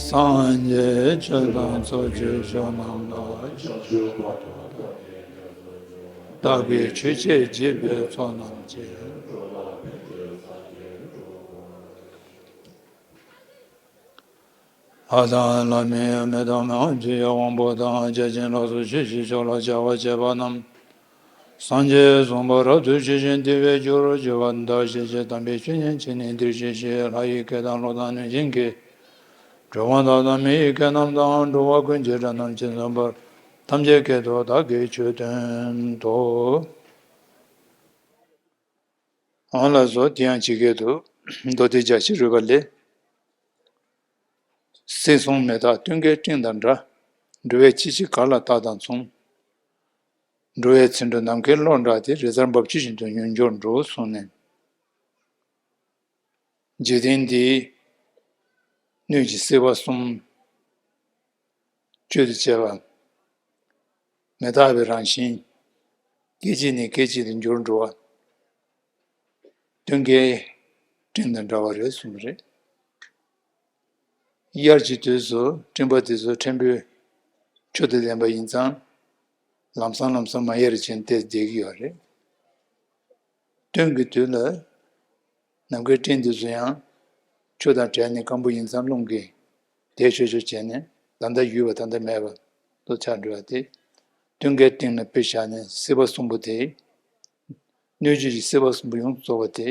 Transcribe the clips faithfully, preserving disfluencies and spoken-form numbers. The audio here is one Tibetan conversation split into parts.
སངས་རྒྱས་ཆོས་དང་ཚོགས་ཀྱི་མཆོག་རྣམས་ལ། བདག་གིས་ཆོས་འཆད་བགྱིས་པའི་ཚོགས་རྣམས་ཀྱིས། ལྷ་དང་ལྷ་མིན་མི་དང་མི་འམ་ཅི་ཡི་དབང་པོ་དང་། བརྒྱ་བྱིན་ལ་སོགས་ཆོས་ཀྱི་མཆོག་ལ་ཕྱག་འཚལ་བ་རྣམས། སངས་རྒྱས་གསུངས་པ་རབ་ཏུ་ཞི་ཞིང་བདེ་བའི་རྒྱུར་གྱུར་པ། བདག་ཤེས་བྱའི་དམ་པའི་ཆོས་ཉིད་ཀྱི་ནི་འདིར་གཤེགས་ཤིང་། ལྷ་ཡི་སྐད་དང་གླུ་དང་གནོད་སྦྱིན་གྱི་གྲུབ་དབང་དག་དང་། མི་ཡི་སྐད་རྣམས་དང་། འགྲོ་བ་ཀུན་གྱི་སྒྲ་རྣམས་ཇི་ཙམ་པར། ཐམས་ཅད་སྐད་དུ་བདག་གིས་ཆོས་བསྟན་ཏོ། འོ་ལགས་སོ། དེ་ཡང་ཇི་སྐད་དུ། མདོ་སྡེ་རྒྱ་ཆེར་རོལ་པ་ལས། སྲིད་གསུམ་མི་རྟག་སྟོན་ཀའི་སྤྲིན་དང་འདྲ། འགྲོ་བའི་སྤྱི་གཅིག་གར་ལ་རྟག་དང་མཚུངས། འགྲོ་བའི་ཚེ་འགྲོ་ནམ་མཁའི་གློག་འདྲ་སྟེ། རི་གཟར་འབབ་ཆུ་བཞིན་དུ་མྱུར་མགྱོགས་འགྲོ་གསུངས་ནས། འཇིག་རྟེན་འདིའི་སྣོད་ཀྱི་སྲིད་པ་གསུམ་གཅོད་དུ་བྱེད་པ། མི་རྟག་པའི་རང་བཞིན། སྐད་ཅིག་ནས་སྐད་ཅིག་ཏུ་འགྱུར་འགྲོ་བ། སྟོན་ཀའི་སྤྲིན་དང་འདྲ་བ་རེད་གསུངས་པ་རེད། དབྱར་གྱི་དུས་སུ་སྤྲིན་པ་དེ་ཚོ་ཕྲན་བུ་ཆུ་དང་ལྡན་པ་ཡིན་ཙང་། ལམ་སང་ལམ་སང་མ་ཡལ་བར་བྱས་ནས་བསྡད་ཀྱི་ཡོད་རེད། སྟོན་གྱི་དུས་ལ་ནམ་མཁའི་སྤྲིན་དེ་ཚོ་ཡང་ཆུ་དང་བྲལ་ནས་སྐམ་པོ་ཡིན་ཙང་རླུང་གིས་དེད་ཤོར་ཤོར་བྱས་ནས་ད་ལྟ་ཡོད་པ་ད་ལྟ་མེད་པ་དུ་ཆགས་འགྲོ་བ་དེ། སྟོན་ཀའི་སྤྲིན་ལ་དཔེ་བཞག་ནས་སྲིད་པ་གསུམ་པོ་དེ། སྣོད་བཅུད་ཀྱི་སྲིད་པ་གསུམ་པོ་ཡོངས་སུ་རྫོགས་པ་དེ།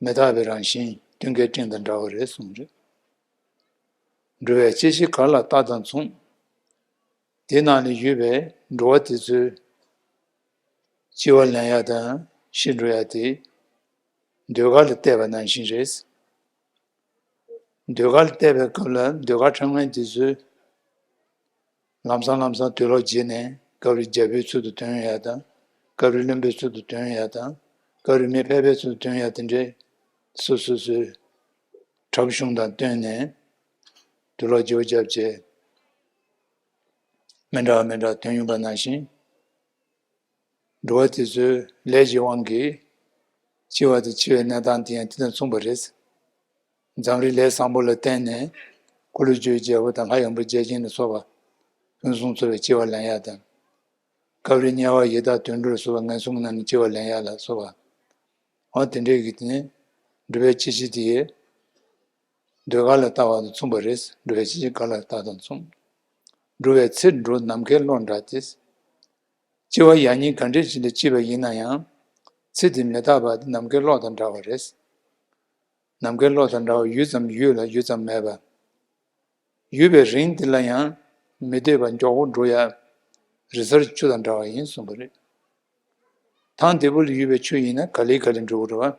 མི་རྟག་པའི་རང་བཞིན་སྟོན་ཀའི་སྤྲིན་དང་འདྲ་བ་རེད་གསུངས་རེད། འགྲོ་བའི་སྤྱི་གཅིག་གར་ལ་རྟག་དང་མཚུངས། དེ་ནང་ལ་ཡོད་པའི་འགྲོ་བ་དེ་ཚོའི་སྐྱེ་བ་ལེན་ཡ་དང་ཤི་འགྲོ་ཡ་དེ་ཟློས་གར་ལ་བལྟས་པ་ནང་བཞིན་རེད། ཟློས་གར་ལ་བལྟས་པའི་སྐབས་ལ་ཟློས་གར་འཁྲབ་མཁན་དེ་ཚོས་ལམ་སང་ལམ་སང་དུག་ལོག་བརྗེས་ནས་སྐབས་རེ་རྒྱལ་པོའི་ཚུལ་དུ་སྟོན་ཡ་དང་། སྐབས་རེ་བློན་པོའི་ཚུལ་དུ་སྟོན་ཡ་དང་། སྐབས་རེ་མི་ཕལ་པའི་ཚུལ་དུ་སྟོན་ཡ་དེ་འདྲའི་སོ་སོ་སོའི་འཁྲབ་གཞུང་དང་བསྟུན་ནས་དུག་ལོག་བརྗེ་པོ་བརྒྱབ་བྱས། མི་འདྲ་བ་མི་འདྲ་བ་སྟོན་ཡོང་པ་ནང་བཞིན། འགྲོ་བ་དེ་ཚོའི་ལས་ཀྱི་དབང་གིས་སྐྱེ་བ་དང་འཆི་བའི་གནས་སྟངས་དེ་ཡང་དེ་དང་མཚུངས་པ་རེད། འཛམ་རིག་ལས་བཟང་པོ་ལ་བརྟེན་ནས་འཁོར་ལོས་སྒྱུར་བའི་རྒྱལ་པོ་དང་ལྷ་ཡང་བུ་བརྒྱ་བྱིན་ལ་སོགས་པ་ཕུན་སུམ་ཚོགས་པའི་སྐྱེ་བ་ལེན་ཡ་དང་། སྐབས་རེ་དམྱལ་བ་ཡི་དྭགས་དུད་འགྲོ་ལ་སོགས་པ་ངན་སོང་གི་ནང་ནས་སྐྱེ་བ་ལེན་ཡ་ལ་སོགས་པ། འོ་དེ་འདྲའི་གི་དེ་ནི་འགྲོ་བའི་སྤྱི་གཅིག་དེ་ཡི་ཟློས་གར་ལ་ལྟ་བ་དང་མཚུངས་པ་རེད། འགྲོ་བའི་སྤྱི་གཅིག་གར་ལ་ལྟ་དང་མཚུངས། འགྲོ་བའི་ཚེ་འགྲོ་ནམ་མཁའི་གློག་འདྲ་སྟེ། སྐྱེ་བ་ཡང་སྙིང་ག་འདྲ་ཞིག་ལ་སྐྱེས་པ་ཡིན་ན་ཡང་། ཚེ་འདི་མི་རྟག་པ་འདི་ནམ་མཁའི་གློག་དང་འདྲ་བ་རེད། ནམ་མཁའི་གློག་དང་འདྲ་བ་ཡུད་ཙམ་ཡོད་ལ་ཡུད་ཙམ་མེད་པ། ཡོད་པའི་རིང་འདི་ལ་ཡང་མི་སྡོད་པར་མགྱོགས་པོ་འགྲོ་ཡ། རི་གཟར་ཆུ་དང་འདྲ་བ་ཡིན་གསུངས་པ་རེད། ཐང་རྡེ་བུ་ལ་ཡོད་པའི་ཆུ་ཡིན་ན་ག་ལེ་ག་ལེ་འགྲོ་གི་རེད་བ།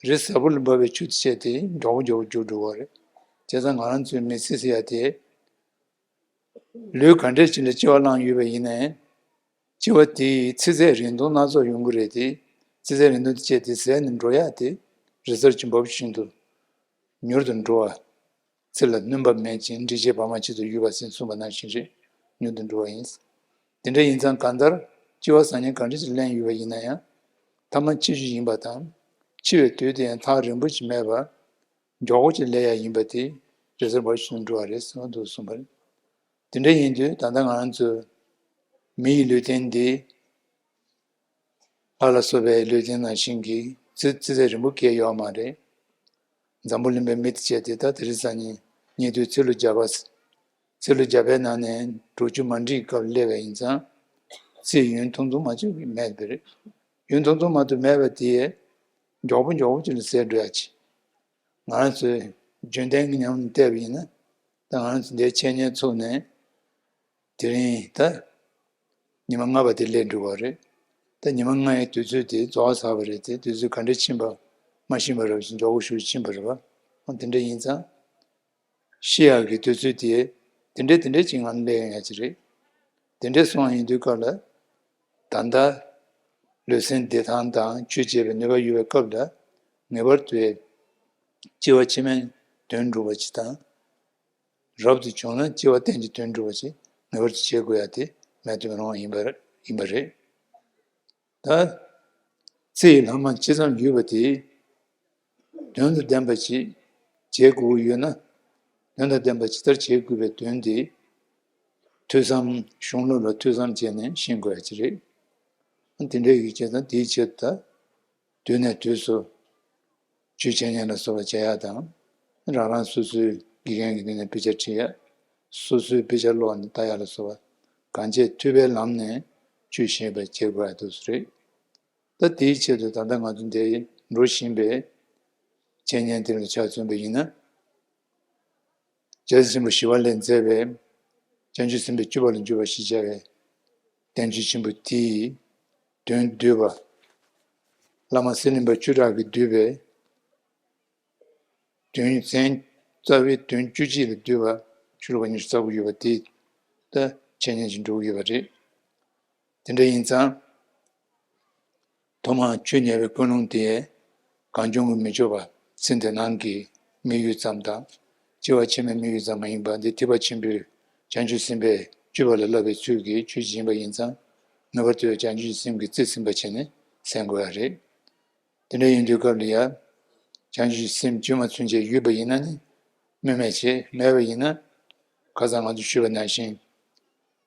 རི་གཟར་བུ་ལ་འབབ་པའི་ཆུ་དེ་བཅད་དེ་མགྱོགས་པོ་མགྱོགས་པོ་རྒྱུག་འགྲོ་བ་རེད། བྱས་ཙང་ང་རང་ཚོའི་མི་ཚེ་ཟེར་ཡ་དེ། ལུས་ག་འདྲས་ཅིག་ལ་སྐྱེ་བ་བླངས་ཡོད་པ་ཡིན་ནའི། སྐྱེ་བ་དེའི་ཚེ་ཚད་རིང་ཐུང་སྣ་ཚོགས་ཡོང་གི་རེད་དེ། ཚེ་ཚད་རིང་ཐུང་དེ་བཅད་དེ་ཟད་ནས་འགྲོ་ཡ་དེ། རི་གཟར་གྱི་འབབ་བཞིན་དུ་མྱུར་དུ་འགྲོ་བ། ཚེ་ལ་སྣུན་པ་མེད་ཅིང་འབྲས་ཆན་བར་མ་ཆད་དུ་ཡོད་པ་ཟེར་གསུངས་པ་ནང་བཞིན་རེད། མྱུར་དུ་འགྲོ་བ་ཡིན། དེ་འདྲ་ཡིན་ཙང་གང་ལྟར་སྐྱེ་བ་སང་ཉིན་གང་འདྲ་ཞིག་ལེན་ཡོད་པ་ཡིན་ན་ཡང་། ཐ་མ་འཆི་རྒྱུ་ཡིན་པ་དང་། འཆི་བའི་དུས་དེ་ཡང་ཐག་རིང་པོ་ཞིག་མེད་པར། མགྱོགས་པོ་ཅིག་སླེབས་ཡ་ཡིན་པ་དེ་རེ་ཟུང་བར་ཞུ་འགྲོ་བ་རེད་གསུངས་འདུག་གསུངས་པ་རེད། དེ་འདྲ་ཡིན་དུས་ད་ལྟ་ང་རང་ཚོ་མི་ཡི་ལུས་རྟེན་འདི་ལྷ་ལ་སོགས་པའི་ལུས་རྟེན་ནང་བཞིན་གྱི་ཚེ་ཚེ་ཚད་རིང་པོ་སྐྱེལ་ཡོད་མ་རེད། འཛམ་བུ་གླིང་པའི་མི་དེ་བྱས་ཏེ་ད་དེ་རིང་སང་ཉིན་ཉེ་དུས་ཚེ་ལོ་བརྒྱ་པ། ཚེ་ལོ་བརྒྱ་པའི་ནང་ནས་དྲུག་ཅུ་མ་འགྲིག་སྐབས་སླེབས་པ་ཡིན་ཙང་། ཚེ་ཡུན་ཐུང་ཐུང་མ་གཏོགས་མེད་པ་རེད། ཡུན་ཐུང་ཐུང་མ་གཏོགས་མེད་པ་དེ་མགྱོགས་པོ་མགྱོགས་པོ་ཅིག་ལ་ཟད་འགྲོ་ཡ་ཅིག་ང་རང་ཚོའི་རྒྱུན་ལྡན་གྱི་ཉམས་ལ་བལྟས་པ་ཡིན་ན། ད་ང་རང་ཚོ་འདིར་འཆད་ཉན་ཚུགས་ནས་དེ་རིང་ད་ཉི་མ་ལྔ་པ་དེ་སླེབས་འགྲོ་བ་རེད། ད་ཉི་མ་ལྔའི་དུས་ཚོད་དེ་རྫོགས་ཚར་བ་རེད་དེ། དུས་ཚོད་ག་འདྲ་ཕྱིན་པ་མ་ཤེས་པ་རབ་ཅིང་མགྱོགས་པོ་ཞིག་ཕྱིན་པ་རེད་བ། འོ་དེ་འདྲ་ཡིན་ཙང་། ཤི་ཡག་གི་དུས་ཚོད་དེ་དེ་འདྲས་དེ་འདྲས་ཅིག་ང་ལ་སླེབས་ཡོང་ཡ་ཅིག་རེད། དེ་འདྲས་སོང་ཡིན་དུས་སྐབས་ལ། ད་ལྟ་ལུས་སེམས་བདེ་ཐང་དང་ཆོས་བྱེད་པའི་ནུས་པ་ཡོད་པའི་སྐབས་ལ། ངེས་པར་དུ་སྐྱེ་བ་ཕྱི་མའི་དོན་སྒྲུབ་པ་ཅིག་དང་། རབ་ཏུ་བྱུང་ན་སྐྱེ་བ་གཏན་གྱི་དོན་སྒྲུབ་པ་ཅིག་ངེས་པར་དུ་བྱེད་དགོས་ཡ་དེ་མེད་དུ་མི་རུང་བ་ཡིན་པ་ཡིན་པ་རེད། ད་ཚེ་ཡི་ལྷག་མ་ཇི་ཙམ་ཡོད་པ་དེ་དོན་དང་ལྡན་པ་ཅིག་བྱེད་དགོས་ཀྱི་ཡོད་ན། དོན་དང་ལྡན་པ་ཇི་ལྟར་བྱེད་དགོས་པའི་དོན་དེ། ཐོས་བསམ། གཞུང་ལུགས་ལ་ཐོས་བསམ་བྱས་ནས་ཤེས་དགོས་ཡ་ཅིག་རེད། དེ་འདྲ་ཡོད་ཅེས་དང་དེའི་ཆེད་དུ། དུས་ནས་དུས་སུ། ཆོས་འཆད་ཉན་ལ་སོགས་པ་བྱ་ཡ་དང་། རང་རང་སོ་སོའི་དགེ་རྒན་གྱི་མདུན་ནས་དཔེ་ཆ་ཁྲིད་ཡ། སོ་སོའི་དཔེ་ཆ་ཀློག་ནས་ལྟ་ཡ་ལ་སོགས་པ། གང་བྱེད་ཐུབ་པའི་ལམ་ནས་ཆོས་ཤེས་པ་བྱེད་དགོས་ཡ་འདུག་སེ་རེད། ད་དེའི་ཆེད་དུ་ད་ལྟ་ང་ཚོ་འདིར་འགྲོ་བཞིན་པའི་འཆད་ཉན་དེ་ལ་ཆ་མཚོན་པ་ཡིན་ན། རྒྱལ་སྲས་ཆེན་པོ་ཞི་བ་ལྷས་མཛད་པའི་བྱང་ཆུབ་སེམས་དཔའི་སྤྱོད་པ་ལ་འཇུག་པ་ཞེས་བྱ་བའི་བསྟན་བཅོས་ཆེན་པོ་དེའི་དོན་བསྡུས་པ། བླ་མ་གསེར་གླིང་པ་ཆོས་གྲགས་ཀྱིས་བསྡུས་པའི་དོན་ཚན་རྩ་བའི་དོན་བཅུ་གཅིག་ལ་བསྡུས་པ་ཆོས་ལུགས་པ་ཉི་ཤུ་རྩ་དགུ་ཡོད་པ་དེ་ད་འཆད་ཉན་ཞིག་འགྲོ་གི་ཡོད་པ་རེད། དེ་འདྲ་ཡིན་ཙང་། ཐོག་མར་ཆོས་ཉན་པའི་ཀུན་སློང་དེ་གང་བྱུང་གིས་མི་ཆོག་པ་ཚེ་འདི་ནང་གི་དམིགས་ཡུལ་ཙམ་དང་། སྐྱེ་བ་ཕྱི་མའི་དམིགས་ཡུལ་ཙམ་མ་ཡིན་པ་འདི་ཐེག་པ་ཆེན་པོའི་བྱང་ཆུབ་སེམས་དཔའི་སྤྱོད་པ་ལ་བསླབ་པའི་ཚུལ་གྱིས་ཆོས་ཤིག་ཡིན་པ་ཡིན་ཙང་། ངེས་པར་དུ་བྱང་ཆུབ་སེམས་ཀྱི་རྩིས་ཟིན་པ་བྱས་ནས་གསན་དགོས་ཡ་རེད། དེ་འདྲ་ཡིན་དུས་སྐབས་ལ་ཡ། བྱང་ཆུབ་སེམས་བཅོས་མ་ཚུན་ཆད་ཡོད་པ་ཡིན་ན་ནི་སྨོས་མེད་བྱེད། མེད་པ་ཡིན་ན། ཁ་སང་ང་ཚོས་ཞུས་པ་ནང་བཞིན།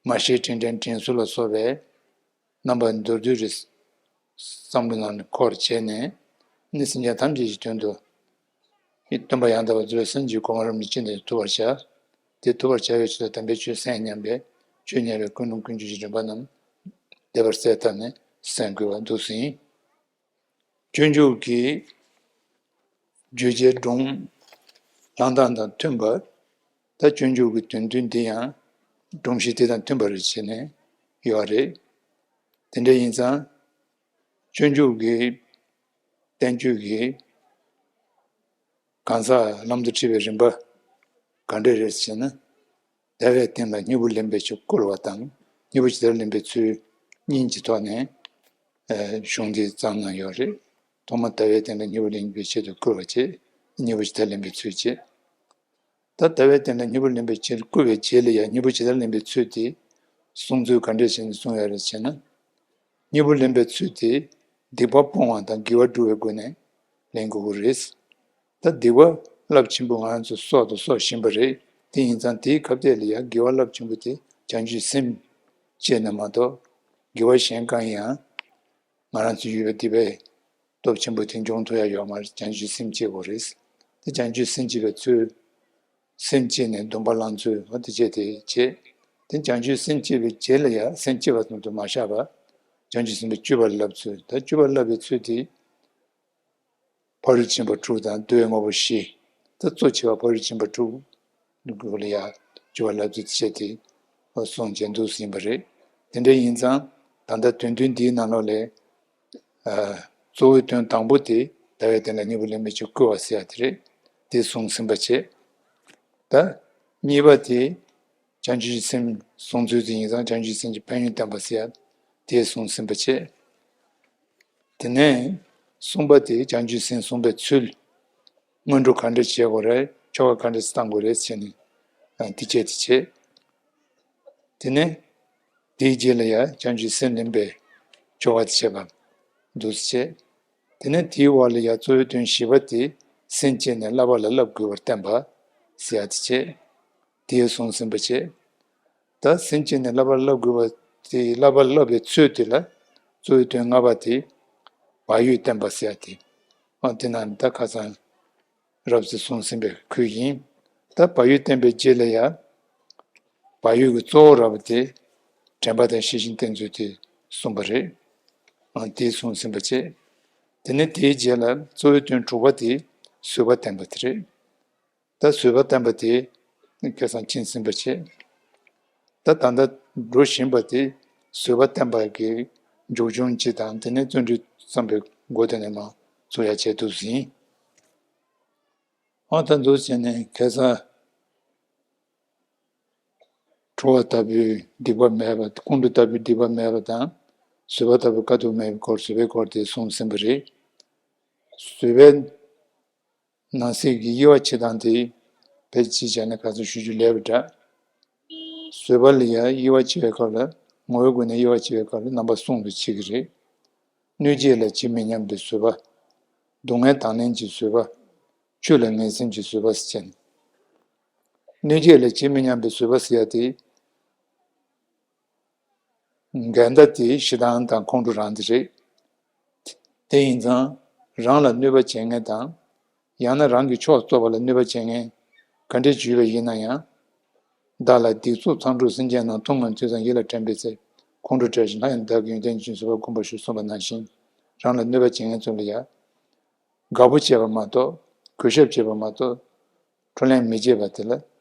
མ་ཤེས་དྲིན་དྲན་དྲིན་གཟོ་ལ་སོགས་པའི་རྣམ་པ་མདོར་བསྡུས་རེ་བསམ་བློ་ནང་ནས་འཁོར་བྱས་ནས་ནི་སེམས་ཅན་ཐམས་ཅད་ཀྱི་དོན་དུ་སྟོན་པ་ཡང་དག་པར་རྫོགས་པའི་སངས་རྒྱས་གོ་འཕང་རིན་པོ་ཆེ་འདི་ཐོབ་པར་བྱ། དེ་ཐོབ་པར་བྱ་བའི་ཆེད་དུ་དམ་པའི་ཆོས་གསན་སྙམ་པའི་ཆོས་ཉན་པའི་ཀུན་སློང་ཀུན་སྤྱོད་ཀྱི་རིམ་པ་རྣམས་བདེ་བར་གསལ་བཏབ་ནས་གསན་དགོས་པ་འདུག་ཟིན། སྤྱོད་འཇུག་གི་བརྗོད་བྱའི་སྒྲོམ་ལྷག་མཐའ་དང་མཐུན་པ། ད་སྤྱོད་འཇུག་གི་དོན་བསྡུས་འདི་ཡང་སྒྲོམ་གཞི་དེ་དང་མཐུན་པ་རེད་བྱས་ནས་ཡོད་རེད། དེ་འདྲ་ཡིན་ཙང་། སྤྱོད་འཇུག་གི་བསྟན་བཅོས་ཀྱི་གང་ཟག་ལམ་དུ་ཁྲིད་པའི་རིམ་པ་ག་འདྲ་རེད་ཟེར་ན། ཟླ་བའི་སྟེང་ལ་སྙིང་པོ་ལེན་པའི་ཕྱིར་བསྐུལ་བ་དང་། སྙིང་པོ་ཇི་ལྟར་ལེན་པའི་ཚུལ་གཉིས་ཀྱི་ཐོག་ནས་ཨ་གཞུང་འདི་བརྩམས་གནང་ཡོད་རེད། ཐོག་མར་ཟླ་བའི་སྟེང་ལ་སྙིང་པོ་ལེན་པའི་ཆེད་དུ་བསྐུལ་བ་བྱས། སྙིང་པོ་ཇི་ལྟར་ལེན་པའི་ཚུལ་བྱས། ད་ཟླ་བའི་སྟེང་ལ་སྙིང་པོ་ལེན་པའི་ཕྱིར་བསྐུལ་བའི་རྗེས་ལ་ཡང་སྙིང་པོ་ཇི་ལྟར་ལེན་པའི་ཚུལ་དེ་གསུང་ཚུལ་ག་འདྲས་བྱས་ནས་གསུངས་ཡོད་རེད་ཟེར་ན། སྙིང་པོ་ལེན་པའི་ཚུལ་དེ་སྡིག་པ་སྤོང་བ་དང་དགེ་བ་སྒྲུབ་པའི་སྒོ་ནས་ལེན་དགོས་ཀྱི་རེད། ད་སྡིག་པ་རླབས་ཆེན་པོ་ང་རང་ཚོ་གསོག་དང་གསོག་བཞིན་པ་རེད། དེ་ཡིན་ཙང་དེའི་ཁ་གཏད་ལ་ཡང་དགེ་བ་རླབས་ཆེན་པོ་དེ་བྱང་ཆུབ་སེམས་བསྐྱེད་ན་མ་གཏོགས། དགེ་བ་གཞན་གང་ཡང་ང་རང་ཚོ་ཡོད་པའི་སྡིག་པའི་སྟོབས་ཆེན་པོ་དེ་འཇོམས་ཐུབ་ཡ་ཡོད་མ་རེད། བྱང་ཆུབ་སེམས་བསྐྱེད་དགོས་རེད། དེ་བྱང་ཆུབ་སེམས་བསྐྱེད་པའི་ཚུལ། སེམས་བསྐྱེད་ནས་སྡོམ་པ་བླང་ཚུལ་འོ་དེ་བྱས་ཏེ་བྱེད། དེ་བྱང་ཆུབ་སེམས་བསྐྱེད་པའི་རྗེས་ལ་ཡང་སེམས་བསྐྱེད་པ་ཙམ་དུ་མ་བཞག་པར། བྱང་ཆུབ་སེམས་དཔའི་སྤྱོད་པ་ལ་བསླབ་ཚུལ། ད་སྤྱོད་པ་བསླབ་པའི་ཚུལ་དེ། ཕ་རོལ་ཏུ་ཕྱིན་པ་དྲུག་དང་བསྡུ་བའི་དངོས་པོ་བཞི། ད་གཙོ་ཆེ་བ་ཕ་རོལ་ཏུ་ཕྱིན་པ་དྲུག་ལ་ཡང་སྤྱོད་པ་བསླབ་ཚུལ་དེ་བྱས་ཏེ་གསུངས་བྱས་འདུག་ཟིན་པ་རེད། དེ་འདྲ་ཡིན་ཙང་ད་ལྟ་དོན་བསྡུས་འདིའི་ནང་ལོགས་ལས། ཨ། གཙོ་བོའི་དོན་དང་པོ་དེ་ཟླ་བའི་སྟེང་ལ་སྙིང་པོ་ལེན་པའི་ཕྱིར་བསྐུལ་བ་ཟེར་ཡ་དེ་རེད། དེ་གསུངས་ཟིན་པ་བྱས། ད་གཉིས་པ་དེ་བྱང་ཆུབ་ཀྱི་སེམས་གསུང་ཚུལ་དེ་ཡིན་ཙང་བྱང་ཆུབ་སེམས་ཀྱི་ཕན་ཡོན་བསྟན་པ་ཟེར་ཡ་དེ་གསུངས་ཟིན་པ་བྱས། དེ་ནས་གསུམ་པ་དེ་བྱང་ཆུབ་སེམས་གསུངས་པའི་ཚུལ། སྔོན་འགྲོ་ག་འདྲ་བྱེད་དགོས་རེད། ཆོ་ག་ག་འདྲ་བཏང་དགོས་རེད་ཟེར་ནས་ཨ་དེ་བྱས་དེ་བྱས། དེ་ནས་དེའི་རྗེས་ལ་ཡང་བྱང་ཆུབ་སེམས་ལེན་པའི་ཆོ་ག་དེ་བྱེད་པ་འདུག་སེ་བྱས། དེ་ནས་དེའི་འོག་ལ་ཡང་གཙོ་བོའི་དོན་བཞི་པ་དེ་སེམས་བསྐྱེད་ནས་བསླབ་པ་ལ་བསླབ་དགོས་པར་བསྟན་པ་ཟེར་ཡ་དེ་བྱས། དེ་ཡང་གསུངས་ཟིན་པ་བྱས། ད་སེམས་བསྐྱེད་ནས་བསླབ་པ་ལ་བསླབ་དགོས་པ་དེ་བསླབ་པ་བསླབ་པའི་ཚུལ་དེ་ལ་གཙོ་བོའི་དོན་ལྔ་པ་དེ་བག་ཡོད་བསྟན་པ་ཟེར་ཡ་དེ། ཨ་དེ་ནང་ད་ཁ་སང་རབ་ཏུ་གསུངས་ཟིན་པའི་ཁུལ་ཡིན། ད་བག་ཡོད་བསྟན་པའི་རྗེས་ལ་ཡང་། བག་ཡོད་ཀྱི་གཙོ་བོ་ར་བ་དེ་དྲན་པ་དང་ཤེས་བཞིན་བསྟེན་ཚུལ་དེ་གསུངས་པ་རེད། ཨ་དེ་གསུངས་ཟིན་པ་བྱས། དེ་ནས་དེའི་རྗེས་ལ་གཙོ་བོའི་དོན་དྲུག་པ་དེ་བཟོད་པ་བསྟན་པ་དེ་རེད། ད་བཟོད་པ་བསྟན་པ་དེ་ཁ་སང་ཕྱིན་ཟིན་པ་བྱས། ད་ད་ལྟ་འགྲོ་བཞིན་པ་དེ་བཟོད་པ་བསྟན་པ་གི་མཇུག་སྐྱོང་སྤྱི་དང་དེ་ནས་བརྩོན་འགྲུས་བརྩམས་པའི་སྒོ་དེ་ནས་མ་ཚུགས་ཡ་བྱས་འདུག་ཟིན། ཨོ་ད་འདུག་བྱས་ནས་ཁ་སང་ཁྲོ་བ་ལྟ་བུའི་སྡིག་པ་མེད་པ། ཁོང་ཁྲོ་ལྟ་བུའི་སྡིག་པ་མེད་པ་དང་། བཟོད་པ་ལྟ་བུའི་དཀའ་ཐུབ་མེད་པའི་སྐོར་བཟོད་པའི་སྐོར་དེ་གསུངས་ཟིན་པ་རེད། བཟོད་པའི་ནང་གསེས་ཀྱི་དབྱེ་བ་ཕྱེ་སྟངས་དེ་ཕལ་ཆེར་བྱས་ན་ག་ཚོད་ཞུ་རྒྱུ་ལས་པ་འདྲ། བཟོད་པ་ལ་ཡང་དབྱེ་བ་ཕྱེ་བའི་སྐབས་ལ་ངོ་བོའི་སྒོ་ནས་དབྱེ་བ་ཕྱེ་བའི་སྐབས་ལ་རྣམ་པ་གསུམ་དུ་ཕྱེ་གི་རེད། གནོད་བྱེད་ལ་ཇི་མི་སྙམ་པའི་བཟོད་པ། སྡུག་བསྔལ་དང་ལེན་གྱི་བཟོད་པ། ཆོས་ལ་ངེས་འཛིན་གྱི་བཟོད་པ་ཟེར་བྱས་ནས། གནོད་བྱེད་ལ་ཇི་མི་སྙམ་པའི་བཟོད་པ་ཟེར་ཡ་དེ། འགལ་ཟླ་དེ་ཞེ་སྡང་དང་ཁོང་ཁྲོ་རང་དེ་རེད། དེ་ཡིན་ཙང་རང་ལ་གནོད་པ་བྱེད་མཁན་དང་། ཡང་ན་རང་གི་ཕྱོགས་གཏོགས་པ་ལ་གནོད་པ་བྱེད་མཁན་ག་འདྲས་ཅིག་ཡོད་པ་ཡིན་ན་ཡང་། བདག་ལ་སྡིག་མཛུབ་མཚམས་སྤྲུགས་སེམས་ཅན་རྣམས། མཐོང་ངམ་ཐོས་ཙང་ཡིད་ལ་དྲན་པའི་ཚེ། ཁོང་ཁྲོ་བྲལ་ཞིང་སླར་ཡང་བདག་གི་ཡོན་ཏན་ཅན་བཟོད་པ་བསྒོམ་པར་ཞུ་གསུངས་པ་ནང་བཞིན། རང་ལ་གནོད་པ་བྱེད་མཁན་ཚོ་ལ་ཡང་། དགའ་པོ་བྱེད་པ་མ་གཏོགས། གུས་ཞབས་བྱེད་པ་མ་གཏོགས། ཁྲོ་ལེན་མི་བྱེད་པ་དེ་ལ།